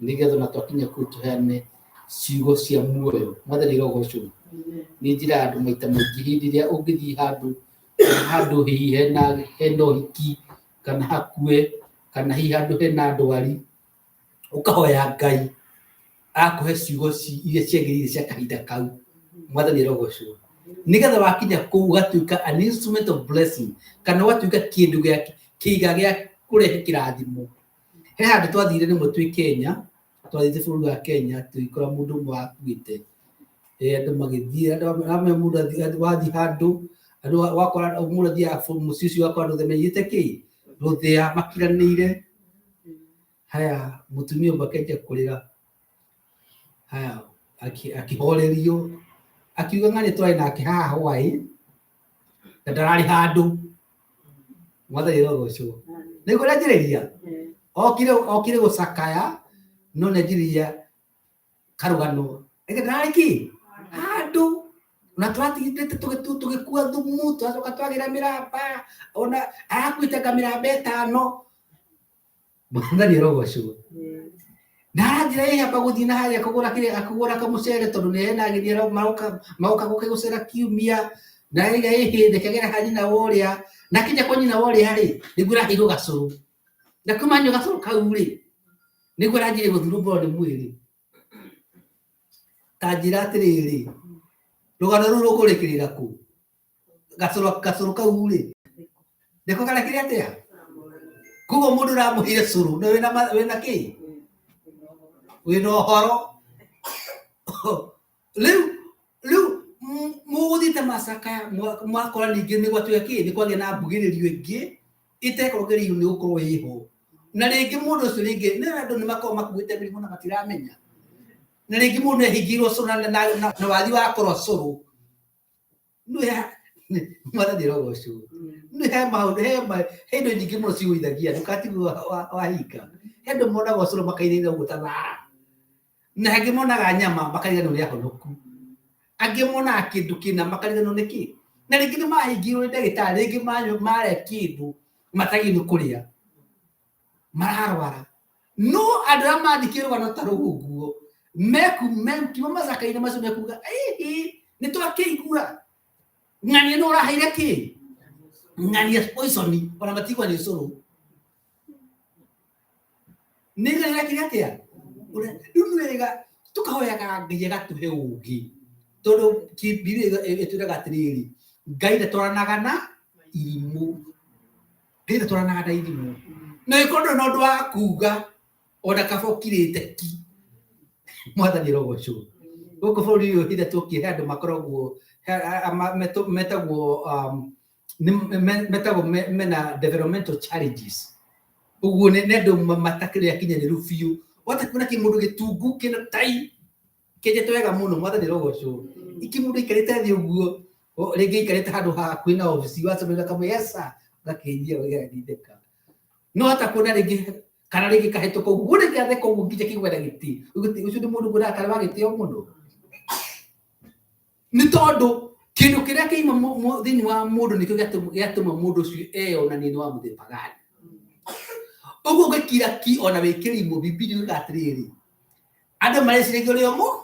nĩgetha ona twakinya kũu tũheane ciugo cia muoyo. Mwathani arogocwo. Nĩ njĩra andũ maita maingĩ hĩndĩ ĩrĩa ũngĩthiĩ handũ handũ hihi hena ũhiki kana hakue kana hihi handũ hena ndwari, ũkahoya Ngai akũhe ciugo iria ciagĩrĩire cia kahinda kau. Mwathani arogocwo. Nĩgetha wakinya kũu ũgatuĩka an instrument of blessing, kana ũgatuĩka kĩndũ gĩa kĩiga gĩa kũrehe kĩrathimo. He handũ twathire rĩmwe twĩ Kenya, twathiĩte bũrũri wa Kenya tũgĩkora mũndũ ũmwe wakuĩte. Andũ magĩthiĩ, andũ amwe mũndũ wathiĩ handũ, andũ wakora mũndũ athiaga mũciĩ ũcio wakora andũ othe maigĩte kĩ rũthĩa makiranĩire. Haya, mũtumia ũmwe akĩanjia kũrĩra. Haya, akĩhorerio, akiuga ng'ani twarĩ nake haha hwaĩ na ndararĩ handũ. Mwathani arogocwo. Nĩguo ndanjĩrĩria okire gũcakaya no nĩanjĩrĩria karũgano ĩge ndararĩ kĩ handũ na tũratigithĩte tũgĩkua thumu tũracoka twagĩra mĩramba ona arakuĩte nga mĩramba ĩtano. Mwathani arogocwo. Na aranjĩra ĩ amba gũthiĩ na harĩa kũgũra kĩrĩa kũgũra kamũcere tondũ nĩ hena ageni maroka magoka gũke gũcera kiumia Na iga ĩhĩ ndekagera ha nyina wa ũrĩa na kinya kwa nyina wa ũrĩa rĩ nĩguo ũraheirwo gacũrũ na kuma anyua gacũrũ kau rĩ nĩguo aranjirie gũthurwo ngoro nĩ mwĩrĩ. Ta njĩra atĩrĩrĩ, rũgano rũu rũkũrĩkĩrĩra kũ? Gacũrũ gacũrũ kau rĩ nĩko karekire atĩa? Koguo mũndũ ũramũheire cũrũ nĩ wĩna wĩna kĩ? Wĩna ũhoro. Rĩu rĩu mũgũthiĩte macakaya mwakora ningĩ nĩ gwatuĩka kĩ nĩ kwagĩa na mbugĩrĩrio ĩngĩ ĩtekũrũgĩrĩirwo nĩ gũkorwo ĩho. Na rĩngĩ mũndũ ũcio rĩngĩ nĩ andũ nĩ makoragwo makuĩte mĩrimũ na matiramenya. Na rĩngĩ mũndũ ehingĩirwo cũrũ na wathi wakorwo cũrũ. Mwathani arogocwo. Nĩ he maũndũ he he indo nyingĩ mũno cigũithagia ndũgatigwo wahinga. He andũ monaga ũcũrũ makainaina ũguo ta thaa. Na angĩ monaga nyama makariganĩrwo nĩ ahonoku. Angĩ monaga kĩndũ kĩna makariganĩrwo nĩ kĩ. Na rĩngĩ nĩ mahingĩirwo nĩ ndagĩtarĩ, rĩngĩ manyua marĩa kĩndũ matagĩrĩirwo nĩ kũrĩa. Mararwara. No andũ arĩa mathikĩrĩria rũgano ta rũu ũguo, mekiuma macaka-inĩ macio mekuga, ĩhĩ, nĩ twakĩigua. Ng'ania nĩ ũraheire kĩ? Ng'ania poison, ona matigua nĩ ũcũrũ. Nĩ ng'ania ũrekire atĩa? Rĩu nĩ wega tũkahoyaga Ngai agatũhe ũũgĩ. Tondũ Bibilia ĩtwĩraga atĩrĩrĩ, Ngai ndatwaranaga na irimũ. Ngai ndatwaranaga na irimũ. Na ĩkorwo ndũrĩ na ũndũ wa kuga, ona kaba ũkirĩte ki. Mwathani arogocwo. Gũkũ bũrũri ũyũ hĩndĩ ĩrĩa tuokire he andũ makoragwo metagwo metagwo mena developmental challenges. Ũguo nĩ andũ matakĩrĩ akinyanĩru biũ. Wahota kuona kĩmũndũ gĩtungu kĩna tai kĩenjetwo wega mũno, Mwathani arogocwo. Ikĩmũndũ aikarĩte thĩ ũguo, rĩngĩ aikarĩte handũ hakuhĩ na obici, wacemania ũkamwĩra yes sir, ũgakĩnyia ũgagĩtheka. No hota kuona rĩngĩ kana rĩngĩ kahĩtũka ũguo rĩngĩ atheka ũguo nginya kĩgwetha gĩtĩ. Ũcio nĩ mũndũ nguonaga karĩ wa gĩtĩo mũno. Nĩ tondũ kĩndũ kĩrĩa kĩima thĩinĩ wa mũndũ nĩkĩo gĩatũma mũndũ ũcio eyonanie nĩ wa mũthemba gani. Ũguo ũngĩkira ki ona wĩ kĩrimũ, Bibilia yugaga atĩrĩrĩ, andũ mareciragia ũrĩ o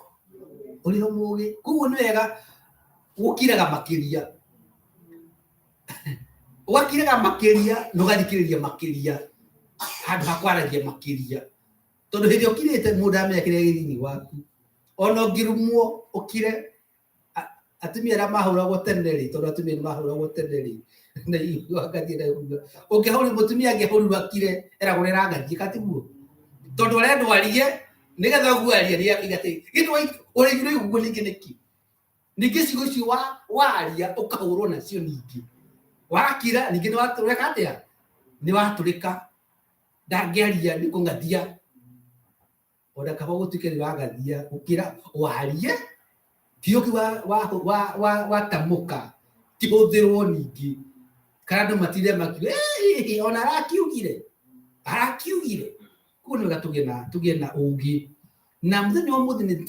ũrĩ o mũgĩ. Koguo nĩ wega gũkiraga makĩria. Ũgakiraga makĩria na ũgathikĩrĩria makĩria handũ ha kwaragia makĩria. Tondũ hĩndĩ ĩrĩa ũkirĩte mũndũ ndaramenya kĩrĩa gĩ thĩinĩ waku. Ona ũngĩrumwo ũkire, atumia arĩa mahũragwo tene rĩ, tondũ atumia nĩ mahũragwo tene rĩ, na ngathiĩ na kuga, ũngĩhũrirwo mũtumia angĩahũrirwo akire, eragwo nĩ arangathia, ka tiguo? Tondũ arendwo arie, nĩgetha ũguo arie, nĩ akiuga atĩ, githĩ ũraigire ũguo ningĩ nĩkĩ? Ningĩ ciugo icio waria ũkahũrwo nacio ningĩ. Wakira ningĩ nĩ watũrĩka atĩa? Nĩ watũrĩka. Ndangĩaria nĩ kũng'athia. Ona kaba gũtuĩke nĩ ũragathia gũkĩra warie kiugo kĩu watamũka kĩhũthĩrwo ningĩ. Kana andũ matinde makiuga, ĩĩ ona arakiugire, arakiugire. Koguo nĩ wega tũgĩe na ũgĩ. Na mũthenya wa ũmũthĩ nĩ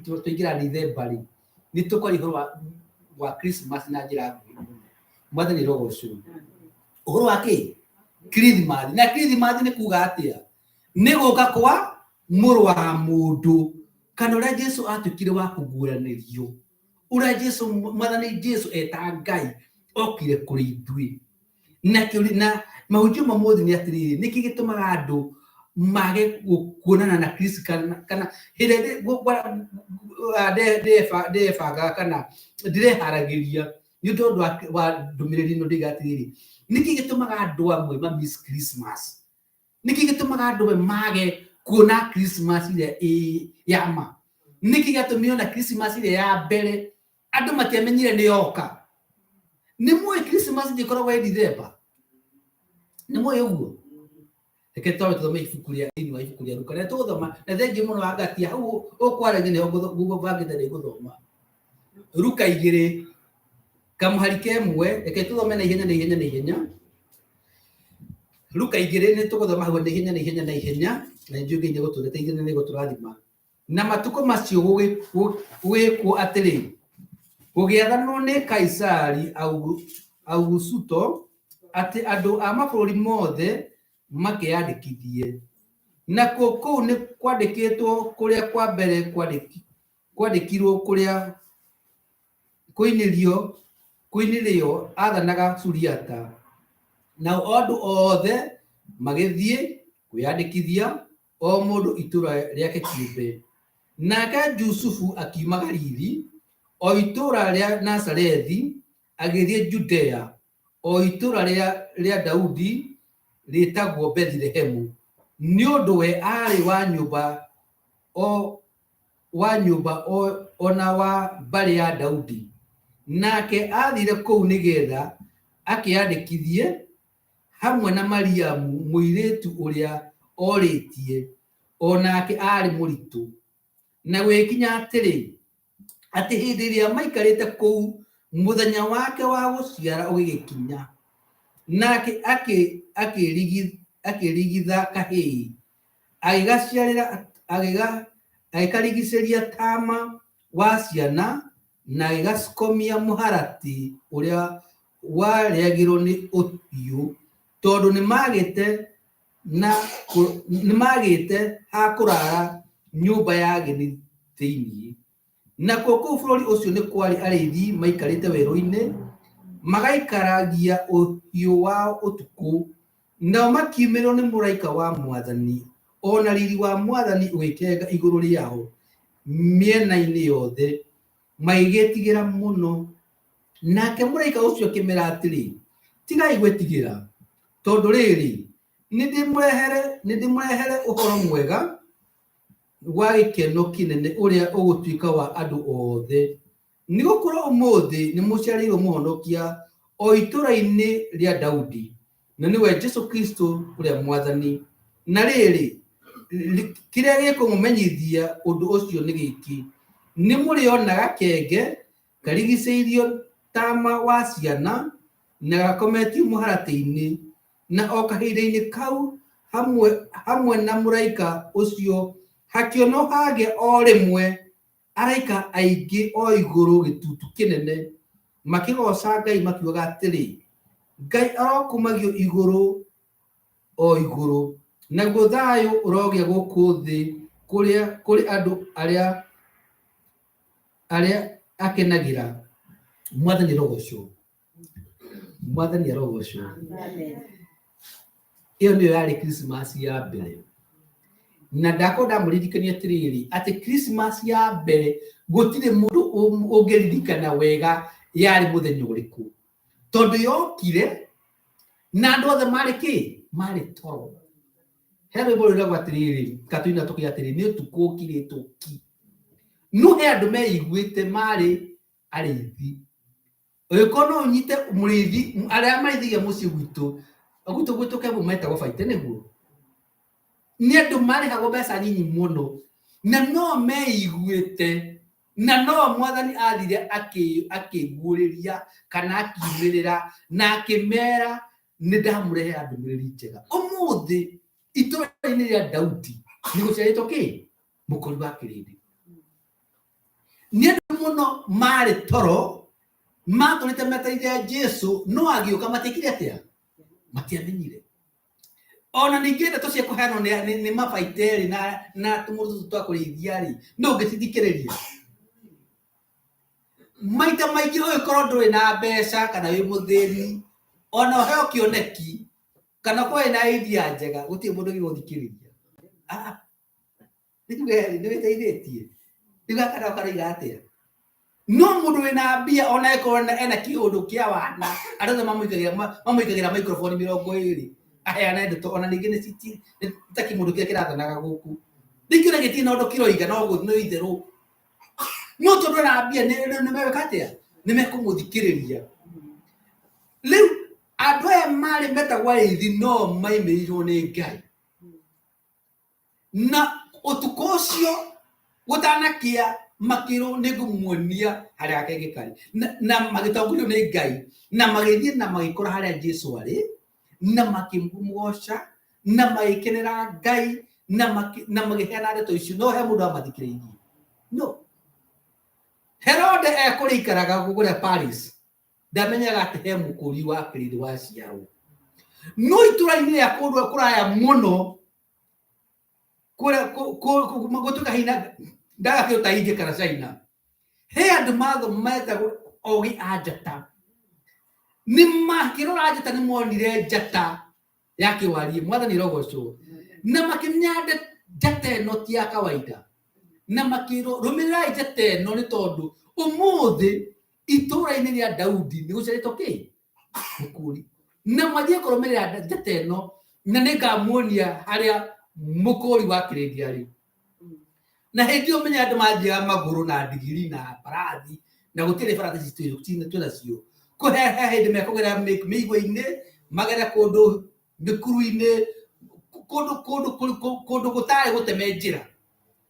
twaingĩra Dithemba rĩ, nĩ tũkwaria ũhoro wa Christmas na njĩra nguhĩ mũno. Mwathani arogocwo. Ũhoro wa kĩ? Christmas. Na Christmas nĩ kuga atĩa? Nĩ gũka kwa mũrũ wa mũndũ, kana ũrĩa Jesu atuĩkire wa kũguũranĩrio, ũrĩa Jesu, Mwathani Jesu eta Ngai okire kũrĩ ithuĩ. Na kĩũria, na mahunjio ma ũmũthĩ nĩ atĩrĩrĩ, nĩkĩ gĩtũmaga andũ mage kuonana na Kristo kana hĩndĩ ĩrĩa ndebangaga kana ndĩreharagĩria nĩ ũndũ wa ndũmĩrĩri ĩno ndĩiga atĩrĩrĩ, nĩkĩ gĩtũmaga andũ amwe ma miss Christmas? Nĩkĩ gĩtũmaga andũ amwe mage kuona Christmas ĩrĩa ĩ ya ma? Nĩkĩ gĩatũmire ona Christmas ĩrĩa ya mbere andũ matiamenyire nĩ yoka? Nĩ mũĩ Christmas ndĩkoragwo ĩ Dithemba? Nĩ mũĩ ũguo? Reke twambe tũthome ibuku rĩa thĩinĩ wa ibuku rĩa Luka. Na tũgũthoma na thengiũ mũno Wangatia hau ũkwaragia nĩho ngũbangĩte nĩ ngũthoma. Luka igĩrĩ kamũhari kemwe, reke tũthome na ihenya na ihenya na ihenya. Luka igĩrĩ nĩ tũgũthoma hau na ihenya na ihenya na ihenya, na nĩ njũĩ Ngai nĩ egũtũteithia na nĩ egũtũrathima. Na matukũ macio gũgĩkwo atĩrĩ, gũgĩathanwo nĩ Kaisari Augusuto atĩ andũ a mabũrũri mothe makeyandĩkithie. Nakuo kũu nĩ kwandĩkĩtwo kũrĩa kwa mbere kwandĩkirwo kũrĩa kũinĩrio Kuinilio aathanaga Suriata. Nao andũ othe magĩthiĩ kwĩyandĩkithia, o mũndũ itũũra rĩake kĩũmbe. Nake Jusufu akiuma Galili, o itũũra rĩa Nazarethi, agĩthiĩ Judea, o itũũra rĩa Daudi rĩĩtagwo Bethilehemu, nĩ ũndũ we aarĩ wa nyũmba o na wa mbarĩ ya Daudi. Nake aathire kũu nĩgeetha akeyandĩkithie hamwe na Mariamu mũirĩtu ũrĩa orĩtie, o nake aarĩ mũritũ. Na gũgĩkinya atĩrĩ, atĩ hĩndĩ ĩrĩa maikarĩte kũu, mũthenya wake wa gũciara ũgĩgĩkinya, nake akĩrigitha kahĩĩ, agĩgaciarĩra, agĩkarigicĩria tama wa ciana, na agĩgakomia mũharatĩ ũrĩa warĩagĩrwo nĩ ũhiũ, tondũ nĩmagĩte ha kũrara nyũmba ya ageni thĩinĩ. Nakuo kũu bũrũri ũcio nĩ kwarĩ arĩithi maikarĩte werũ-inĩ, magaikaragia ũhiũ wao ũtukũ. Nao makiumĩrĩrwo nĩ mũraika wa Mwathani, o na riri wa Mwathani ũgĩkenga igũrũ rĩao mĩena-inĩ yothe, magĩgĩĩtigĩra mũno. Nake mũraika ũcio akĩmeera atĩrĩ, Tigai gwĩtigĩra, tondũ rĩrĩ, nĩndĩmũrehere ũhoro mwega wa gĩkeno kĩnene ũrĩa ũgũtuĩka wa andũ othe. Nĩgũkorwo ũmũthĩ nĩmũciarĩirwo mũhonokia o itũũra-inĩ rĩa Daudi, na nĩwe Jesũ Kristũ ũrĩa Mwathani. Na rĩrĩ, kĩrĩa gĩkũmũmenyithia ũndũ ũcio nĩ gĩkĩ: nĩmũrĩona gakenge karigicĩirio tama wa ciana na gakometio mũharatĩ-inĩ. Na o kahinda-inĩ kau hamwe na mũraika ũcio hakĩonwo hagĩa o rĩmwe araika aingĩ o igũrũ gĩtutu kĩnene, makĩgooca Ngai makiugaga atĩrĩ, Ngai arokumagio igũrũ o igũrũ, naguo thayũ ũrogĩa gũkũ thĩ kũrĩ andũ arĩa akenagĩra. Mwathani arogocwo. Mwathani arogocwo. Ĩyo nĩyo yarĩ Christmas ya mbere. Na ndakorwo ndamũririkania atĩrĩrĩ, atĩ Christmas ya mbere gũtirĩ mũndũ ũngĩririkana wega yarĩ mũthenya ũrĩkũ, tondũ yokire na andũ othe marĩ kĩ? Marĩ toro. He rwĩmbo rwĩragwo atĩrĩrĩ, katũina tũkĩ atĩrĩrĩ, nĩ ũtukũ ũkirĩtwo ki. No he andũ meiguĩte marĩ arĩithi. Ũngĩkorwo no ũnyite mũrĩithi, arĩa marĩithagia mũciĩ gwitũ, gwitũ kembu metagwo baita nĩguo. Nĩ andũ marĩhagwo mbeca nyinyi mũno, na no meiguĩte, na no Mwathani athire akĩguũrĩria kana akiumĩrĩra na akĩmera nĩ ndamũrehera ndũmĩrĩri njega. Ũmũthĩ itũũra-inĩ rĩa Daudi nĩ gũciarĩtwo kĩ? Mũkũri wa kĩrĩndĩ. Nĩ andũ mũno marĩ toro, matũrĩte metereire Jesũ, no agĩũka matiekire atĩa? Matiamenyire. Ona ningĩ ndeto cia kũheanwo nĩ mabaiterĩ na tũmũndũ tũtũ twa kũrĩithia rĩ, no ũngĩcithikĩrĩria. Maita maingĩ ũngĩkorwo ndũrĩ na mbeca kana wĩ mũthĩni, ona ũheo kĩoneki kana ũkorwo wĩna idea njega, gũtirĩ mũndũ ũngĩgũthikĩrĩria. Nĩ tuge nĩ wĩteithĩtie. Rĩu gaka nako karoiga atĩa? No mũndũ wĩna mbia ona ĩkorwo ena kĩũndũ kĩa wana, andũ othe mamũikagĩra microphone 20 aheane ndeto, ona ningĩ nĩ ta kĩmũndũ kĩrĩa kĩrathanaga gũkũ. Rĩngĩ ona gĩtirĩ na ũndũ kĩroiga, no nĩ itherũ. No tondũ ena mbia nĩ megwĩka atĩa? Nĩ mekũmũthikĩrĩria. Rĩu andũ aya marĩ metagwo arĩithi no maimĩrĩirwo nĩ Ngai. Na ũtukũ ũcio gũtanakia makĩrwo nĩ ngũmuonia harĩa gakenge karĩ. Na magĩtongorio nĩ Ngai, na magĩthiĩ na magĩkora harĩa Jesũ arĩ, na makĩmũgoca, na magĩkenera Ngai, na magĩheana ndeto icio. No he mũndũ wamathikĩrĩirie. No. Herode ekũrĩa aikaraga kũrĩa Paris, ndamenyaga atĩ he mũkũri wa kĩrĩndĩ waciarwo. No itũũra-inĩ rĩa kũndũ kũraya mũno, kũrĩa gũtuĩka hihi ndagakĩrwo ta India kana China, he andũ metagwo ogĩ a njata. Nĩ makĩrora njata nĩ monire njata ya kĩwarie, Mwathani rogocwo, na makĩmenya njata ĩno ti ya kawaida, na makĩrwo rũmĩrĩrai njata ĩno nĩ tondũ ũmũthĩ itũũra-inĩ rĩa Daudi nĩ gũciarĩtwo kĩ mũkũri, na mathiĩ kũrũmĩrĩra njata ĩno na nĩngamuonia harĩa mũkũri wa kĩrĩndĩ arĩ. Na hĩndĩ ĩyo menya andũ mathiaga magũrũ na ndigiri na mbarathi, na gũtirĩ barathi citũ nacio kũhe hĩndĩ mekũgera mĩigua-inĩ, magere kũndũ mĩkuru-inĩ, kũndũ kũndũ kũndũ gũtarĩ gũteme njĩra,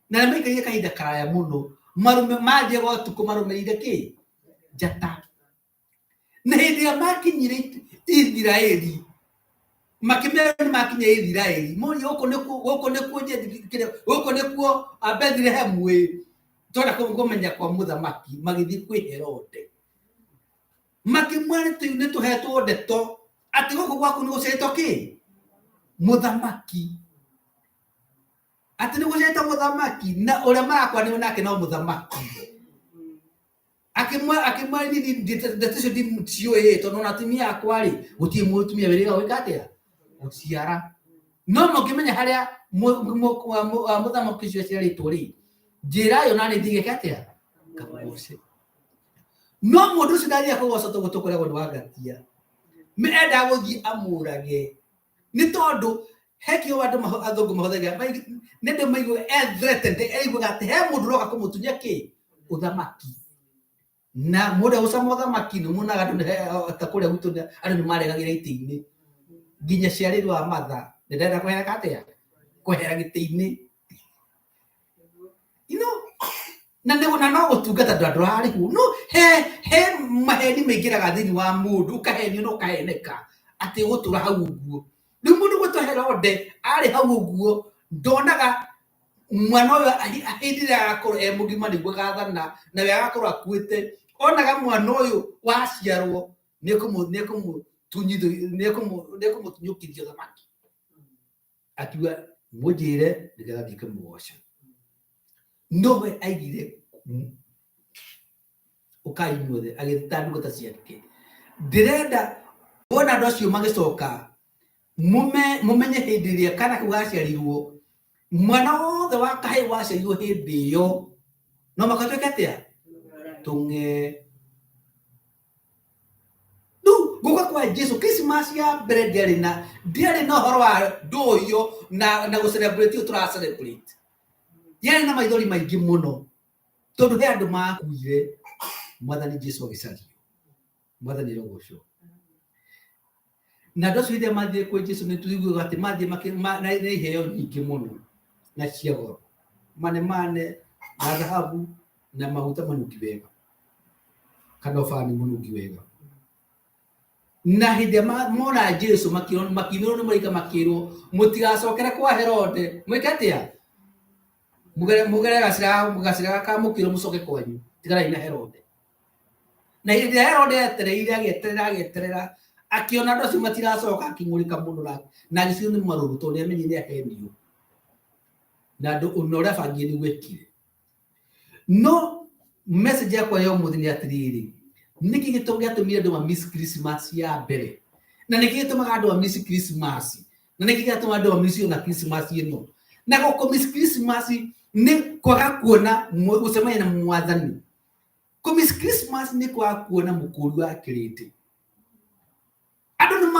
na nĩ maikarire kahinda karaya mũno marume mathiaga ũtukũ marũmĩrĩire kĩ njata. Na hĩndĩ ĩrĩa makinyire Isiraeli, makĩmera nĩ makinya Isiraeli, moria gũkũ nĩkuo, gũkũ nĩkuo gũkũ nĩkuo Bethilehemu ĩ, twenda kũmenya kwa mũthamaki. Magĩthiĩ kwĩ Herode, makĩmwĩra nĩ tũhetwo ndeto atĩ gũkũ gwaku nĩ gũciarĩtwo kĩ mũthamaki, atĩ nĩ gũciarĩtwo mũthamaki, na ũrĩa marakwanĩrwo nake no mũthamaki. Akĩmwĩra ndeto icio ndiciũĩ, tondũ ona atumia akwa rĩ, gũtirĩ mũtumia wĩrĩga gwĩka atĩa gũciara, no mũngĩmenya harĩa mũthamaki ũcio aciarĩtwo rĩ, njĩra ĩyo na nĩ thiĩ gĩke atĩa ngamũgoce. No mũndũ ũcio ndathiaga kũgoca tondũ tũkoragwo nĩ wangatia, endaga gũthiĩ amũrage, nĩ tondũ he kiugo andũ athũngũ mahũthagĩra, nĩ andũ maiguaga e threatened, aiguaga atĩ he mũndũ ũroka kũmũtunya kĩ ũthamaki, na mũndũ agũcama ũthamaki nĩ muonaga andũ ta kũrĩa gwitũ andũ nĩ maregagĩra itĩ-inĩ, nginya ciarĩrwo wa matha nĩ ndenda kwehera atĩa kwehera gĩtĩ-inĩ, you know, na nĩ na no gũtungata andũ ndũrarĩhwo, no he maheni maingĩraga thĩinĩ wa mũndũ, ũkahenio na ũkaheneka atĩ ũgũtũra hau ũguo. Rĩu mũndũ gwĩtwo Herode arĩ hau ũguo, ndonaga mwana ũyũ hĩndĩ ĩrĩa agakorwo e mũgima nĩguo agathana, nawe agakorwo akuĩte. Onaga mwana ũyũ waciarwo nĩekũmũtunyũkithia ũthamaki, akiuga mũnjĩre nĩgetha thiĩ kĩmũgoce. Nowe aigire ũkai inyuothe, agĩta ndungata ciake. Ndĩrenda wona andũ acio magĩcoka, mũmenye hĩndĩ ĩrĩa kana kau gaciarirwo, mwana wothe wa kahĩĩ waciarirwo hĩndĩ ĩyo no makatuĩke atĩa tũng'e. Rĩu gũka kwa Jesu, Christmas ya mbere ndĩarĩ na ũhoro wa ndũhiũ na gũ celebrate ũyũ tũra celebrate, yarĩ na maithori maingĩ mũno, tondũ he andũ makuire Mwathani Jesu agĩcario. Mwathani rogocwo. Na andũ acio hĩndĩ ĩrĩa mathiire kwĩ Jesu, nĩ tũiguaga atĩ mathiĩ na iheo nyingĩ mũno na cia goro, manemane na thahabu na maguta manungi wega, kana ũbani mũnungi wega. Na hĩndĩ ĩrĩa mona Jesu, makiumĩrwo nĩ mũraika, makĩrwo mũtigacokere kwa Herode, mwĩke atĩa, mũgere gacĩra kamũkĩrwo, mũcoke kwanyu, tiganai na Herode. Na hĩndĩ ĩrĩa Herode etereire, agĩeterera, agĩeterera, akĩona andũ acio matiracoka, akĩng'ũrĩka mũno na agĩcinwo nĩ marũrũ, tondũ nĩ amenyire nĩ ahenio na andũ na ũrĩa abangie nĩguo ekire. No message yakwa ya ũmũthĩ nĩ atĩrĩrĩ, nĩkĩ gĩatũmire andũ ma miss Christmas ya mbere, na nĩkĩ gĩtũmaga andũ ma miss Christmas, na nĩkĩ gĩatũma andũ ma miss ona Christmas ĩno? Na gũkũ miss Christmas nĩ kwaga kuona gũcemania na Mwathani. Kũ miss Christmas nĩ kwaga kuona mũkũri wa kĩrĩndĩ. Andũ nĩ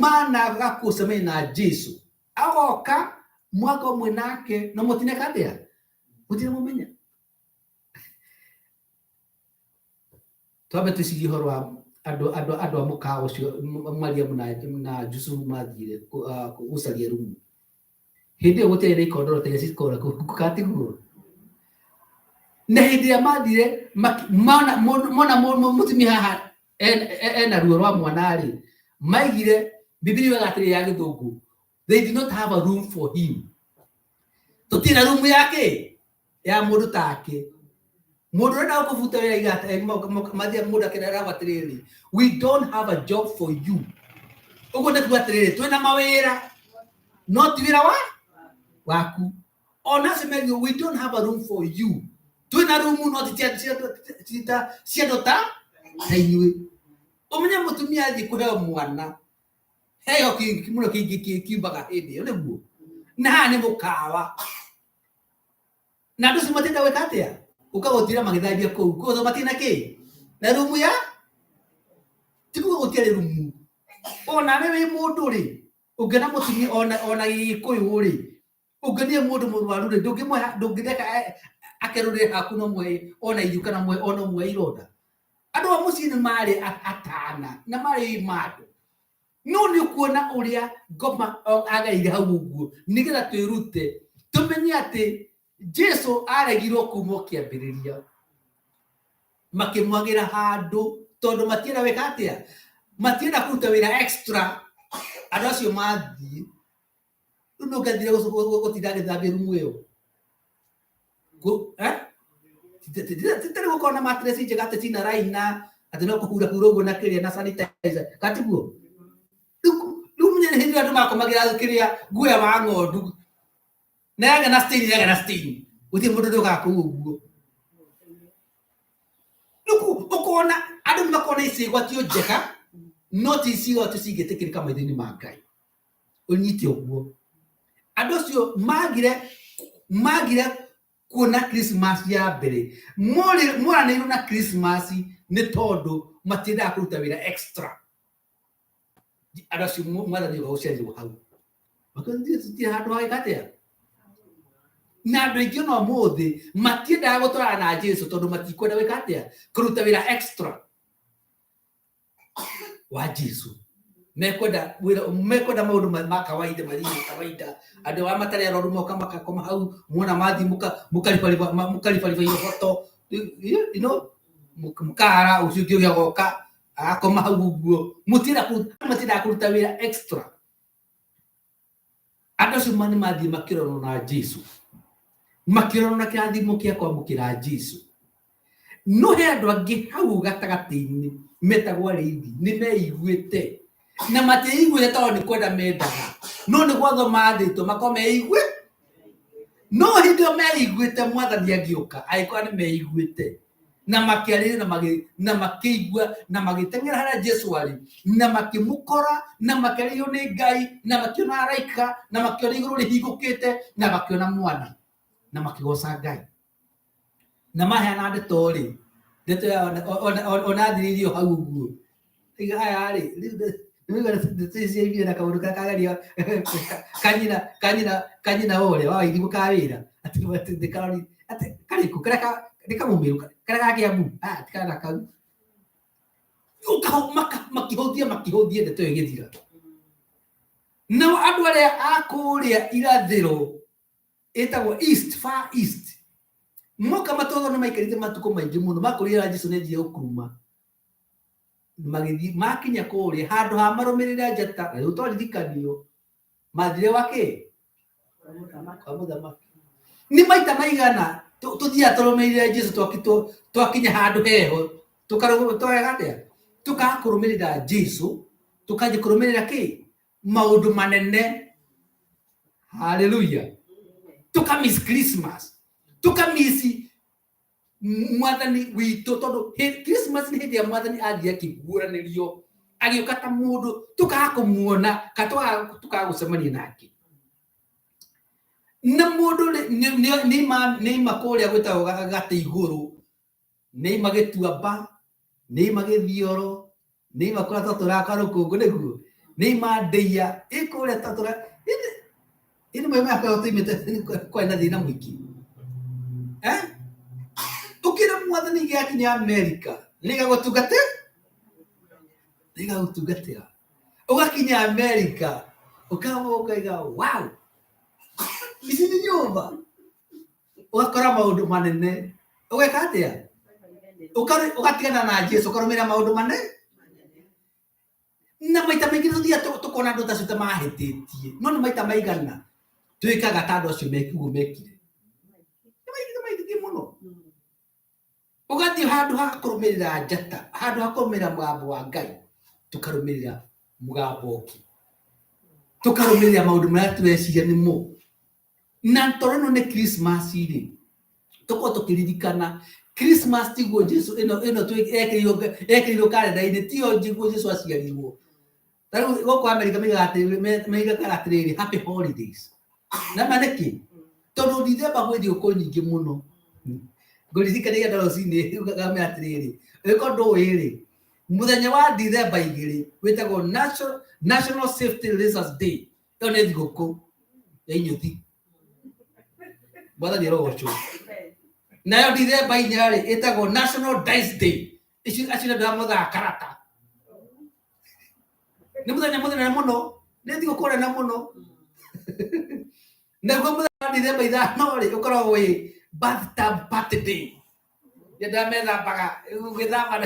managa gũcemania na Jesu, agoka mwaka ũmwe nake, no mũtineka atĩa, mũtinamũmenya. Twambe twĩcirie ũhoro wa andũ a mũkawa ũcio Mariamu na Jusufu mathire gũcaria rumu. Hĩndĩ ĩyo gũtiarĩ na ikondoro ta iria cikoragwo kũu katiguo. Na hĩndĩ ĩrĩa mathire mona mũtumia haha ena ruo rwa mwana rĩ, maigire Bibilia yugaga atĩrĩ ya gĩthũngũ, they did not have a room for him. Tũtirĩ na rumu yake ya mũndũ take. Mũndũ ũrenda gũkũbuta wĩra aiga mathiĩ mũndũ akĩreragwo atĩrĩrĩ, we don't have a job for you. Ũguo nĩ kuga atĩrĩrĩ, twĩna mawĩra no ti wĩra wa waku. Ona acio merirwo we don't have a room for you, twĩna rumu no ti cia andũ ta inyuĩ. Ũmenye mũtumia athiĩ kũheo mwana heo kĩngĩ mũno kĩingĩ kiumbaga hĩndĩ ĩyo nĩguo na haha nĩ mũkawa na andũ acio matienda gwĩka atĩa ũka gũtira magĩthambia kũu kũu matirĩ na kĩ na rumu ya ti kuga gũtiarĩ rumu ona we wĩ mũndũ rĩ ũngĩona mũtumia ona gĩkũyũ rĩ ũngĩonia mũndũ mũrwaru rĩ ndũngĩmũhe ndũngĩreka akerũrĩre haku no mũhe ona irio kana mũhe ona mũhe ironda andũ a mũciĩ nĩ marĩ atana na marĩ mandũ no nĩ ũkuona ũrĩa ngoma agereire hau ũguo nĩgetha twĩrute tũmenye atĩ Jesu aregirwo kuma o kĩambĩrĩria makĩmwagĩra handũ tondũ matienda gwĩka atĩa matienda kũruta wĩra extra andũ acio mathiĩ rĩu nũ ngathire gũtinda agĩthambia rumu ĩyo titarĩ gũkorwo na mattress njega atĩ cina raina atĩ no kũhurahura ũguo na kĩrĩa na sanitizer katiguo rĩu menye nĩ hĩndĩ ĩrĩa andũ makomagĩra kĩrĩa guoya wa ng'ondu na yagĩa na stain yagĩa na stain gũtirĩ mũndũ ndũkaga kũu ũguo rĩu ũkona andũ nĩ makona icigwatio njega no ti icigwatio cingĩtĩkĩrĩka maitho-inĩ ma Ngai ũnyite ũguo andũ acio magire magire kuona Christmas ya mbere moranĩirwo na Christmas nĩ tondũ matiendaga kũruta wĩra extra andũ acio mwathani ũka gũciarĩrwo hau makiũtirĩ handũ hagĩka atĩa na andũ aingĩ ona ũmũthĩ matiendaga gũtwarana na Jesu tondũ matikwenda gwĩka atĩa kũruta wĩra extra wa Jesu mekwenda wĩra mekwenda maũndũ ma kawaida mathiĩ ma kawaida andũ arĩa matarĩ arwaru moka makakoma hau muona mathiĩ mũkaribariba mũkaribariba iroboto you know mũkara ũcio ũngĩ ũrĩa agoka agakoma hau ũguo mũtienda matiendaga kũruta wĩra extra andũ acio nĩ mathiĩ makĩrorwo na Jesu makĩrorwo na kĩrathimo kĩa kwamũkĩra Jesu no he andũ angĩ hau gatagatĩ-inĩ metagwo arĩithi nĩ meiguĩte na matiĩiguĩte tondũ nĩ kwenda mendaga no nĩ gwatho mathĩtwo makorwo meigue no hĩndĩ ĩyo meiguĩte mwathani angĩũka angĩkorwo nĩ meiguĩte na makĩarĩria na magĩ na makĩigua na magĩteng'era harĩa Jesu arĩ na makĩmũkora na makĩarĩrio nĩ Ngai na makĩona araika na makĩona igũrũ rĩhingũkĩte na makĩona mwana na makĩgoca Ngai na maheana ndeto rĩ ndeto yao ona athirĩirio hau ũguo Iga aya rĩ ndeto ici ciaimire na kaũndũ karĩa kageria kanyina kanyina kanyina ũrĩa wa irimũ ka wĩra atĩ atĩ karori atĩ karĩkũ karĩa ka nĩ kamũmĩrũ karĩa ga Kĩambu ah ti kana kau makĩhũthia makĩhũthia ndeto ĩyo ĩgĩthira nao andũ arĩa a kũrĩa irathĩro ĩtagwo east far east moka matũũra nĩ maikarĩte matukũ maingĩ mũno makũrĩra Jesu nĩ anjie gũkuruma magĩthiĩ makinya kũrĩa handũ ha marũmĩrĩre njata na rĩu twaririkanio mathire wa kĩ kwa mũthamaki nĩ maita maigana tũthiaga tũrũmĩrĩire Jesu twakinya handũ heho tũkarũmĩrĩra atĩa tũkaga kũrũmĩrĩra Jesu tũkanjia kũrũmĩrĩra kĩ maũndũ manene haleluya tũkamiss Christmas tũkamiss mwathani witũ tondũ Christmas nĩ hĩndĩ ya mwathani athiĩ akĩguũranĩrio agĩũka ta mũndũ tũkaga kũmuona kana tũkaga gũcemania nake na mũndũ nĩ ima kũrĩa gwĩtagwo gatĩ igũrũ nĩ ima gĩtuamba nĩ ima gĩthioro nĩ ima kũrĩa twatũraga kwa rũkũngũ nĩguo nĩ ima ndĩia ĩ kũrĩa twatũra ĩnĩ maĩ maya kũrĩa tũimĩte kwarĩ na thĩna mũingĩ eh ũkĩra mwathani gĩakinya Amerika nĩgagũtungatĩra nĩgagũtungatĩra ũgakinya Amerika ũkaba ũkaiga wow ici nĩ nyũmba ũgakora maũndũ manene ũgeka atĩa ũgatigana na Jesu ũkarũmĩrĩra maũndũ manene na maita maingĩ tũthiaga tũkona andũ ta acio ta mahĩtĩtie no nĩ maita maigana twĩkaga ta andũ acio ũguo mekire nĩ maingĩ maingĩ mũno ũgathiĩ handũ ha kũrũmĩrĩra njata handũ ha kũrũmĩrĩra mũgambo wa Ngai tũkarũmĩrĩra mũgambo ũngĩ tũkarũmĩrĩra maũndũ marĩa tũreciria nĩmo na tondũ ĩno nĩ Christmas rĩ tũkorwo tũkĩririkana Christmas tiguo Jesu ĩno ĩno ekĩrirwo karenda-inĩ tiyo njiguo Jesu aciarirwo. Ta rĩu gũkũ Amerika maigaga maigaga atĩrĩrĩ happy holidays. Na ma nĩkĩ? Tondũ Dithemba gwĩ thigũkũ nyingĩ mũno. Ngũririkanagia andũ rũcinĩ ngamĩra atĩrĩrĩ, ũngĩkorwo ndũĩ rĩ, mũthenya wa Dithemba 2 wĩtagwo National Safety Research Day. Ĩyo nĩ thigũkũ ya inyuthi. Mwathani arogocwo. Nayo Dithemba 4 rĩ ĩtagwo National Dice Day. Icio acio nĩ andũ arĩa mothaga karata. Nĩ mũthenya mũnene mũno, nĩ thigũkũ nene mũno. Naguo mũthenya wa Dithemba 5 rĩ ũkoragwo wĩ bathtub party day. Nĩ andũ arĩa methambaga gwĩthamba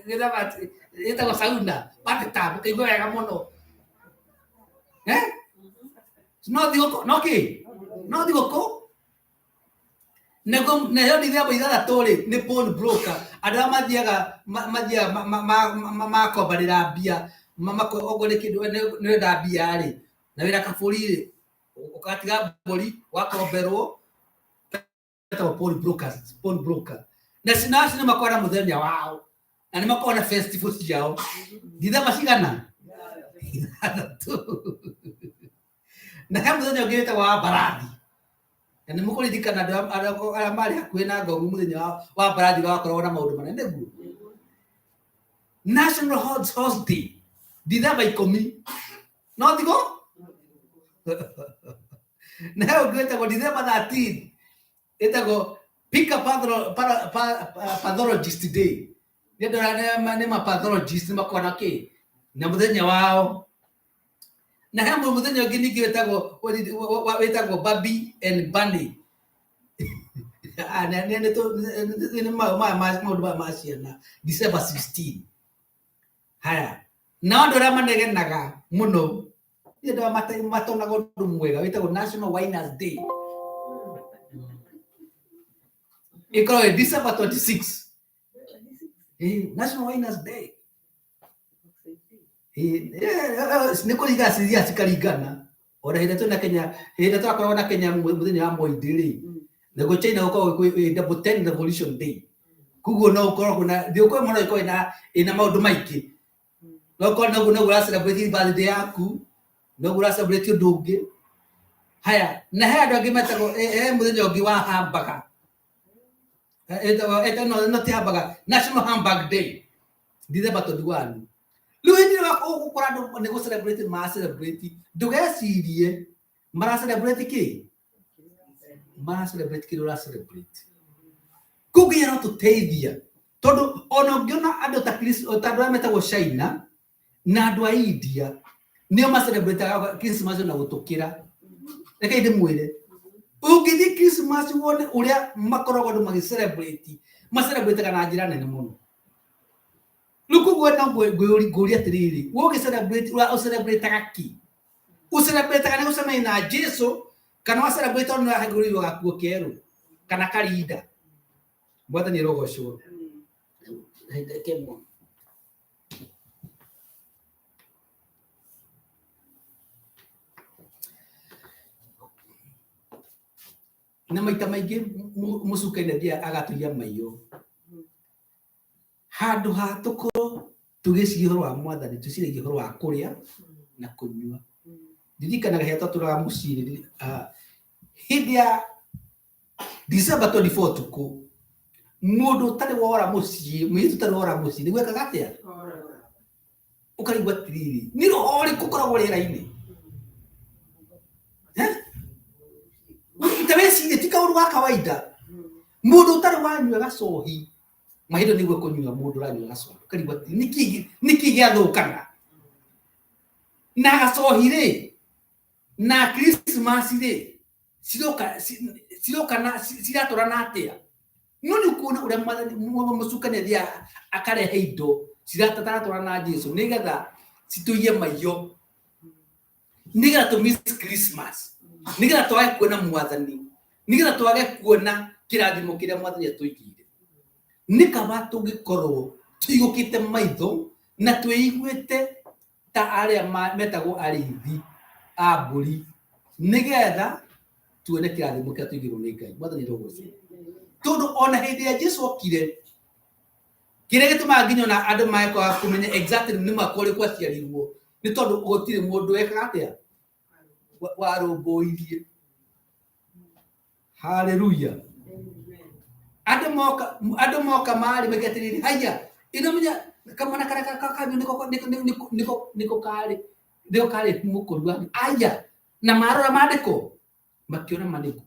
gwĩthamba ĩtagwo sauna bathtub ũkaigua wega mũno. Eh? No thigũkũ no kĩ? No thigũkũ. Naguo nayo Dithemba 6 rĩ nĩ pawn broker. Andũ arĩa mathiaga mathiaga makombanĩra mbia okorwo nĩ kĩndũ nĩ ũrenda mbia rĩ na wĩna kabũri rĩ ũgatiga mbũri ũgakomberwo etagwo pawn brokers, pawn broker. Na acio nĩ makoragwo na mũthenya wao na nĩ makoragwo na festival ciao. Dithemba cigana? 6. Na he mũthenya ũngĩ wĩtagwo wa mbarathi. Na nĩ mũkũririkana andũ arĩa marĩ hakuhĩ na Ngongu mũthenya wa mbarathi ũrĩa wakoragwo na maũndũ manene nĩguo. National Horse Day, Dithemba 10. No thikũ? Na he ũngĩ wĩtagwo Dithemba 13, ĩtagwo Pick a Pathologist Day. Nĩ andũ arĩa nĩ ma pathologist makoragwo na kĩ? Na mũthenya wao. Na he mũthenya ũngĩ ningĩ wĩtagwo Barbie and Bunny. Nĩ maũndũ maya ma ciana, December 16. Haya, nao andũ arĩa manegenaga mũno, nĩ andũ arĩa matonaga ũndũ mwega, wĩtagwo National Winers Day. Ĩkoragwo ĩ December 26. National Winers Day. Nĩ kũringana ciria cikaringana. Ona hĩndĩ twĩna Kenya, hĩndĩ twakoragwo na Kenya mũthenya wa Moi Day rĩ, naguo China gũkoragwo kwĩ double ten revolution day. Koguo no ũkorwo kwĩna thigũkũ ĩmwe no ĩkorwo ĩna maũndũ maingĩ. No ũkorwo noguo noguo ũra celebrate birthday yaku, noguo ũra celebrate ũndũ ũngĩ. Haya, na he andũ angĩ metagwo he mũthenya ũngĩ wa hamburger. Ĩtagwo no ti hamburger, National Hamburg Day, December 21. Rĩu hĩndĩ ĩrĩa ũgũkora andũ nĩ gũ celebrate ma celebrate, ndũgecirie mara celebrate kĩ? Mara celebrate kĩrĩa ũra celebrate. Koguo nginya no tũteithia tondũ ona ũngĩona andũ ta ta andũ arĩa metagwo China na andũ a India nĩo ma celebrate Christmas na gũtũkĩra. Reke ndĩmwĩre, ũngĩthiĩ Christmas wone ũrĩa makoragwo andũ magĩ celebrate, ma celebrate na njĩra nene mũno. Rĩu koguo no ngũria atĩrĩrĩ, we ũgĩ celebrate, ũrĩa ũcelebrataga kĩ? Ũcelebrataga nĩ gũcemania na Jesu kana wa celebrate tondũ nĩ wahingũrĩirwo gakuo kerũ kana karinda? Mwathani arogocwo. Na maita maingĩ mũcukani athiaga agatũiya maiyo. Handũ ha tũkorwo tũgĩciria ũhoro wa Mwathani, twĩciragia ũhoro wa kũrĩa na kũnyua. Ndirikanaga rĩrĩa twatũraga mũciĩ, hĩndĩ ya December 24 ũtukũ, mũndũ ũtarĩ wora mũciĩ, mũirĩtu ũtarĩ wora mũciĩ, nĩguo ekaga atĩa? Ũkaigua atĩrĩrĩ, nĩ roho ũrĩkũ ũkoragwo rĩera-inĩ? Ta wĩcirie, ti kaũndũ ga kawaida. Mũndũ ũtarĩ wanyua gacohi, mahinda nĩguo kũnyua mũndũ ũranyua gacohi, ũkarigwo atĩrĩrĩ, nĩkĩ gĩathũkana? Na gacohi rĩ, na Christmas rĩ, ciroka ciroka na ciratwarana atĩa? No nĩ ũkuona ũrĩa mũcukani athiaga akarehe indo cirataratwarana na Jesu nĩgetha citũiye maiyo, nĩgetha tũ miss Christmas, nĩgetha twage kuona Mwathani, nĩgetha twage kuona kĩrathimo kĩrĩa Mwathani atũigĩire. Nĩ kaba tũngĩkorwo tũigũkĩte maitho na twĩiguĩte ta arĩa metagwo arĩithi a mbũri, nĩgetha tuone kĩrathimo kĩrĩa tũigĩirwo nĩ Ngai. Mwathani arogocwo. Tondu ona hindi ya Jesu okire kiria gitumaga nginya ona andu mae kwaga kumenya exactly ni mwaka uriku aciarirwo ni tondu gutiri mundu wekaga atia warumbuirie. Haleluya. Andu moka mari megetiriri haya ino menya kamwana karia kakamio niko niko niko niko kari niko kari mukuru wa aya na marora mandiko makiona maniguo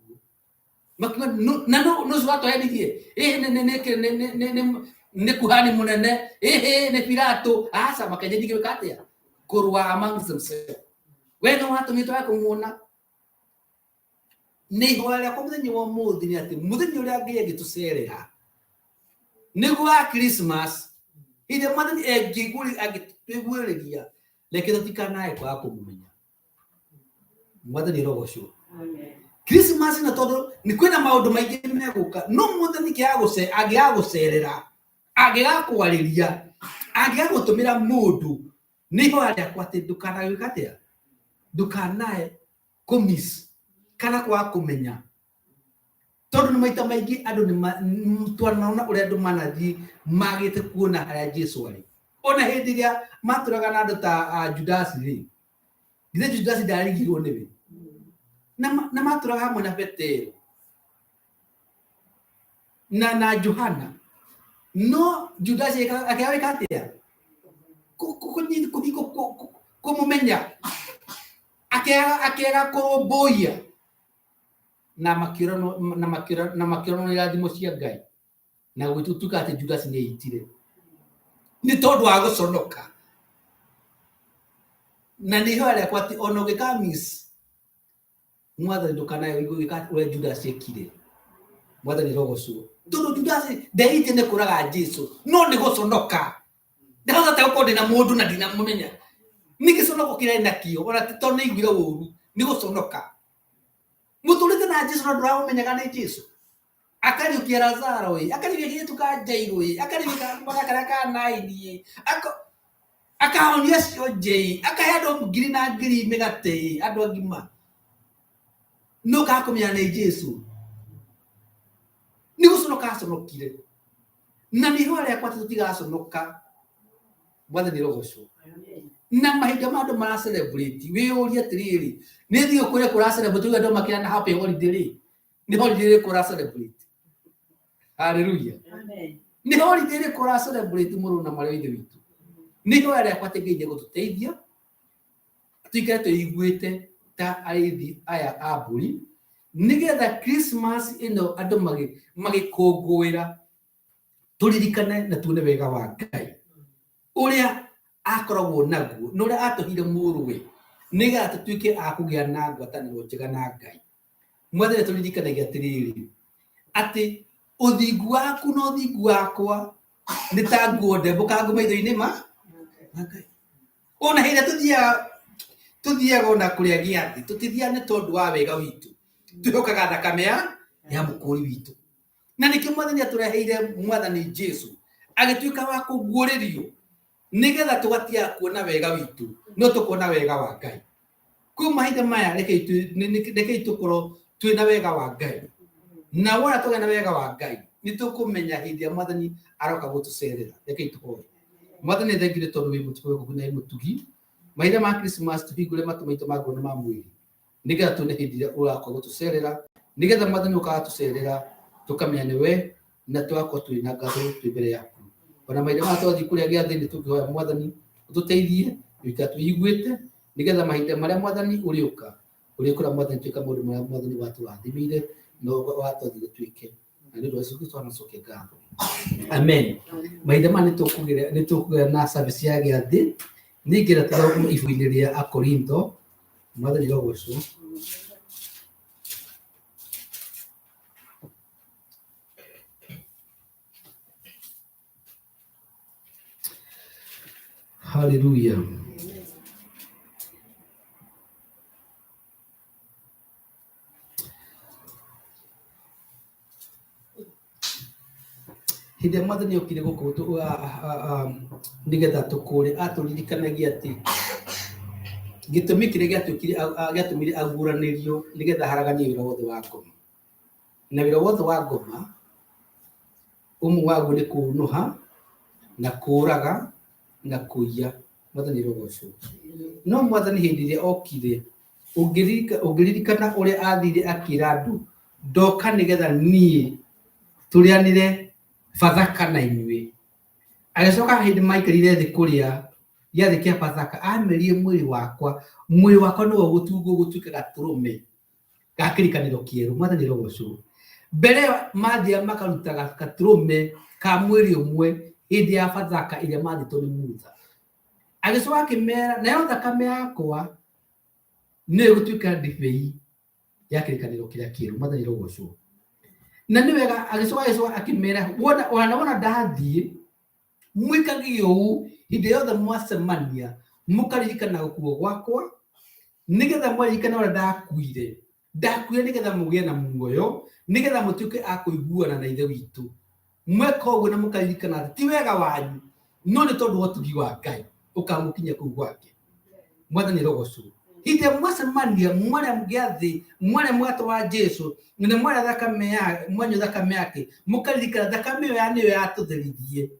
makiona na no no zwatohenirie eh ne ne ne ne ne ne kuhani munene eh ne Pilato asa makenyeji gwika atia kurwa among themselves we no watumĩtwo ya kũmuona. Nĩ ihoya rĩakwa mũthenya wa ũmũthĩ nĩ atĩ mũthenya ũrĩa Ngai angĩtũcerera nĩguo wa Christmas hĩndĩ ĩrĩa Mwathani angĩtũiguĩrĩria reke tũtikanae kwaga kũmũmenya. Mwathani arogocwo. Christmas na tondũ nĩ kwĩna maũndũ maingĩ megũka no Mwathani angĩgagũcerera angĩgakwarĩria angĩgagũtũmĩra mũndũ nĩ ihoya rĩakwa atĩ ndũkanagwĩka atĩa ndũkanae kũmiss kana kwaga kũmenya tondu nĩ maita maingĩ andũ nĩ twanona ũrĩa andũ manathiĩ magĩte kuona harĩa Jesu arĩ. Ona hĩndĩ ĩrĩa matũraga na andũ ta Judasi rĩ, githĩ Judasi ndarigirwo nĩwe na matũraga hamwe na Petero na Johana no Judasi akĩaga gwĩka atĩa kũmũmenya akĩaga kũrũmbũiya na makĩoranwo irathimo cia Ngai na gwĩtutuka atĩ Judas nĩ eitire nĩ tondũ wa gũconoka. Na nĩ ihoya rĩakwa atĩ ona ũngĩka miss Mwathani ndũkanae gwĩka ũrĩa Judas ekire. Mwathani arogocwo tondũ Judas ndeitire nĩ kũraga Jesu no nĩ gũconoka ndahota gũkorwo ndĩna mũndũ na ndinamũmenya nĩ gĩconoko kĩrĩa nakĩo ona ti tondũ nĩ aiguire ũru nĩ gũconoka. Mũtũrĩte na Jesu no ndũramũmenyaga nĩ Jesu akariũkia Lazaro ĩ akariũkia kairĩtu ka Jairũ ĩ akariũkia kamwana karĩa ka Naini ĩ akahonia cionje ĩ akahe andũ ngiri na ngiri mĩgate ĩ andũ agima no kaga kũmenya nĩ Jesu nĩ gũconoka aconokire. Na nĩ ihoya rĩakwa atĩ tũtigaconoka. Mwathani arogocwo. Na mahinda ma andũ mara celebrate wĩyũrie atĩrĩrĩ nĩ thiĩ kũrĩa kũra celebrate andũ makĩra na happy holiday rĩ nĩ holiday ĩrĩkũ ũra celebrate? Haleluya. Nĩ holiday ĩrĩkũ ũra celebrate mũrũ na mwarĩ wa Ithe witũ? Nĩ ihoya rĩakwa atĩ Ngai nĩegũtũteithia tũikare twĩiguĩte ta arĩithi aya a mbũri nĩgetha Christmas ĩno andũ magĩkũngũĩra tũririkane na tuone wega wa Ngai ũrĩa akoragwo naguo na ũrĩa atũhire mũrũwe nĩgetha tũtuĩke a kũgĩa na ngwatanĩro njega na Ngai. Mwathani tũririkanagia atĩrĩrĩ atĩ ũthingu waku na ũthingu wakwa nĩ ta nguo ndembũkangu maitho-inĩ ma Ngai. Ona hĩndĩ ĩrĩa tũthiaga ona kũrĩa gĩathĩ tũtithiaga nĩ tondũ wa wega witũ twĩhokaga thakame ya mũkũri witũ. Na nĩkĩo Mwathani atũreheire Mwathani Jesu agĩtuĩka wa kũguũrĩrio nĩgetha tũgatiga kuona wega witũ no tũkona wega wa Ngai. Kwa mahinda maya rekei tũkorwo twĩna wega wa Ngai na wona tũgĩa na wega wa Ngai nĩ tũkũmenya hĩndĩ ĩrĩa Mwathani aroka gũtũcerera. Rekei tũhoe. Mwathani thengiũ nĩ tondũ wĩ mũtugi na wĩ mũtugi. Mahinda ma Christmas tũhingũre matũ maitũ ma ngoro na ma mwĩrĩ nĩgetha tuone hĩndĩ ĩrĩa ũroka gũtũcerera nĩgetha Mwathani ũkaga tũcerera tũkamenya nĩwe na tũgakorwo twĩ na ngatho twĩ mbere yaku. Ona mahinda maya twathiĩ kũrĩa gĩathĩ nĩ tũngĩhoya Mwathani ũtũteithie tũikare twĩiguĩte nĩgetha mahinda marĩa Mwathani ũrĩũka ũrĩkora Mwathani twĩka maũndũ marĩa Mwathani watũrathimĩire na watwathire twĩke. Na nĩ ũndũ wa Jesũ Kristo anacokia ngatho. Amen. Mahinda maya nĩ tũkũgĩa na service ya gĩathĩ ningĩra tũthome ibuku-inĩ rĩa Akorintho. Mwathani arogocwo. Haleluya. Hĩndĩ ĩrĩa Mwathani okire gũkũ nĩgetha tũkũre atũririkanagia atĩ gĩtũmi kĩrĩa gĩatũmire aguũranĩrio nĩgetha aharaganie wĩra wothe wa ngoma. Na wĩra wothe wa ngoma Ũmwe waguo nĩ kũũnũha na kũũraga na kũiya. Mwathani rũgocwo. No mwathani hĩndĩ ĩrĩa okire, ũngĩririkana ũrĩa athire akĩra andũ, ndoka nĩgetha niĩ tũrĩanĩre Bathaka na inyuĩ. Agĩcoka hĩndĩ maikarire thĩ kũrĩa gĩathĩ kĩa Bathaka, amerie mwĩrĩ wakwa, mwĩrĩ wakwa nĩwe ũgũtuĩka gatũrũme ga kĩrĩkanĩro kĩerũ. Mwathani rũgocwo. Mbere ĩyo mathiaga makarutaga gatũrũme ka mwĩrĩ ũmwe hĩndĩ ya Bathaka ĩrĩa mathĩtwo nĩ Musa. Agĩcoka akĩmera, nayo thakame yakwa nĩyo ĩgũtuĩka ndibei ya kĩrĩkanĩro kĩrĩa kĩerũ. Mwathani rũgocwo. Na nĩ wega agĩcoka akĩmera, wona wona ndathiĩ mwĩkage ũũ hĩndĩ yothe mwacemania mũkaririkana gũkua gwakwa, nĩgetha mwaririkana ũrĩa ndakuire, ndakuire nĩgetha mũgĩe na muoyo, nĩgetha mũtuĩke a kũiguana na Ithe witũ. Mweka ũguo na mũkaririkana atĩ ti wega wanyu, no nĩ tondũ wa ũtugi wa Ngai ũkamũkinyia kũu gwake. Mwathani rũgocwo. Hĩndĩ ĩrĩa mwacemania mwarĩa gĩathĩ, mwarĩa mũgate wa Jesũ, na mwarĩa thakame ya, mwanyua thakame yake, mũkaririkana thakame ĩyo ya nĩyo yatũtheririe,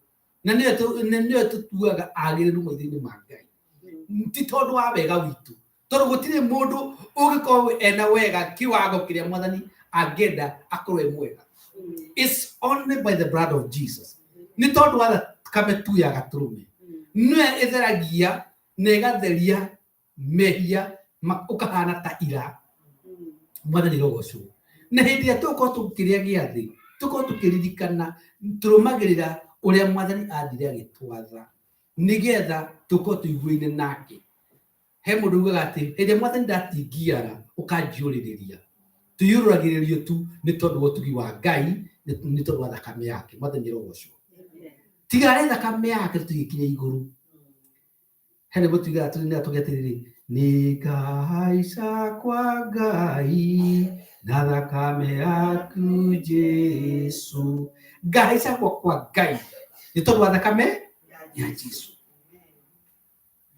na nĩyo tũtuaga agĩrĩru maitho-inĩ ma Ngai. Ti tondũ wa wega witũ, tondũ gũtirĩ mũndũ ũngĩkorwo ena wega kiwango kĩrĩa mwathani angĩenda akorwo e mwega. It's only by the blood of Jesus. Nĩ tondũ wa thakame tu ya gatũrũme nĩyo ĩtheragia na ĩgatheria mehia ũkahana ta ira. Mwathani rũgocwo. Na hĩndĩ ĩrĩa tũgũkorwo tũkĩrĩa gĩathĩ, tũkorwo tũkĩririkana, tũrũmagĩrĩra ũrĩa mwathani athire agĩtwatha, nĩgetha tũkorwo tũiguaine nake. He mũndũ ugaga atĩ hĩndĩ ĩrĩa mwathani ndatingiara ũkanjiũrĩrĩria, tũiyũrũragĩrĩrio tu nĩ tondũ wa ũtugi wa Ngai, nĩ tondũ wa thakame yake. Mwathani rũgocwo. Tiga arĩ thakame yake tũtigĩkinya igũrũ. He nĩguo tuigaga tũge atĩrĩrĩ, nĩngahaica kwa Ngai na thakame yaku Jesũ. Ngahaica kwa Ngai nĩ tondũ wa thakame ya Jesũ.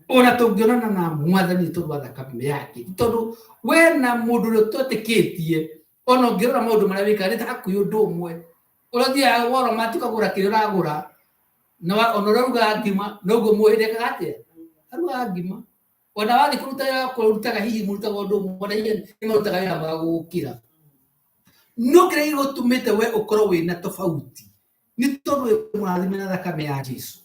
Ona tũngĩonana na mwathani nĩ tondũ wa thakame yake, tondũ we na mũndũ ũrĩa ũtetĩkĩtie, ona ũngĩrora maũndũ marĩa wĩkaga nĩ ta hakuhĩ ũndũ ũmwe. Ũrĩa ũthiaga Walmart ũkagũra kĩrĩa ũragũra, na ona ũrĩa ũrugaga ngima noguo mũhĩndĩ ekaga atĩa, arugaga ngima. Ona wathiĩ kũruta wĩra kũrutaga hihi mũrutaga ũndũ ũmwe, ona hihi nĩ marutaga wĩra mwega gũgũkĩra. No kĩrĩa gĩgũtũmĩte we ũkorwo wĩna tofauti nĩ tondũ wĩ mũrathime na thakame ya Jesũ,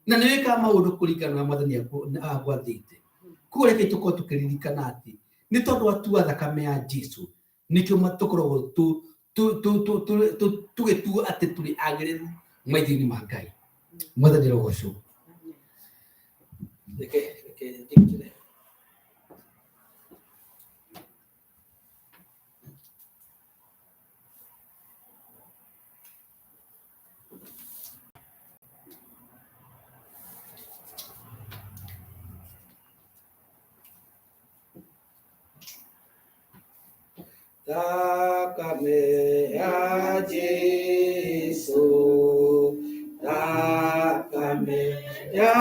na nĩ wĩkaga maũndũ kũringana na mwathani agwathĩte. Koguo reke tũkorwo tũkĩririkana atĩ nĩ tondũ wa tua thakame ya Jesũ nĩkĩo tũkoragwo tũgĩtuo atĩ tũrĩ agĩrĩru maitho-inĩ ma Ngai. Mwathani rũgocwo. Reke njĩkĩre. Thakame ya Jesũ, thakame ya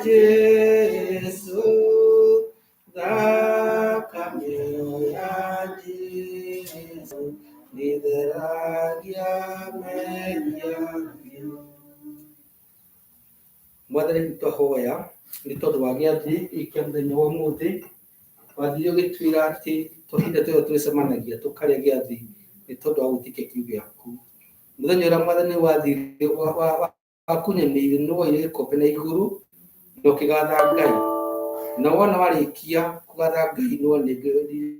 Jesũ, thakame ya Jesũ, nĩtheragia mehia biũ. Mwathani nĩtwahoya nĩ tondũ wa gĩathĩ gĩkĩ kĩa mũthenya wa ũmũthĩ, wathire ũgĩtwĩra atĩ tũhinda tũrĩa tũrĩcemanagia tũkarĩa gĩathĩ nĩ tondũ wa gwĩtĩkia kiugo gĩaku. Mũthenya ũrĩa mwathani wathire wakunyanĩire nĩ woire gĩkombe na igũrũ na ũkĩgatha Ngai, na wona warĩkia kũgatha Ngai nĩ wanengerire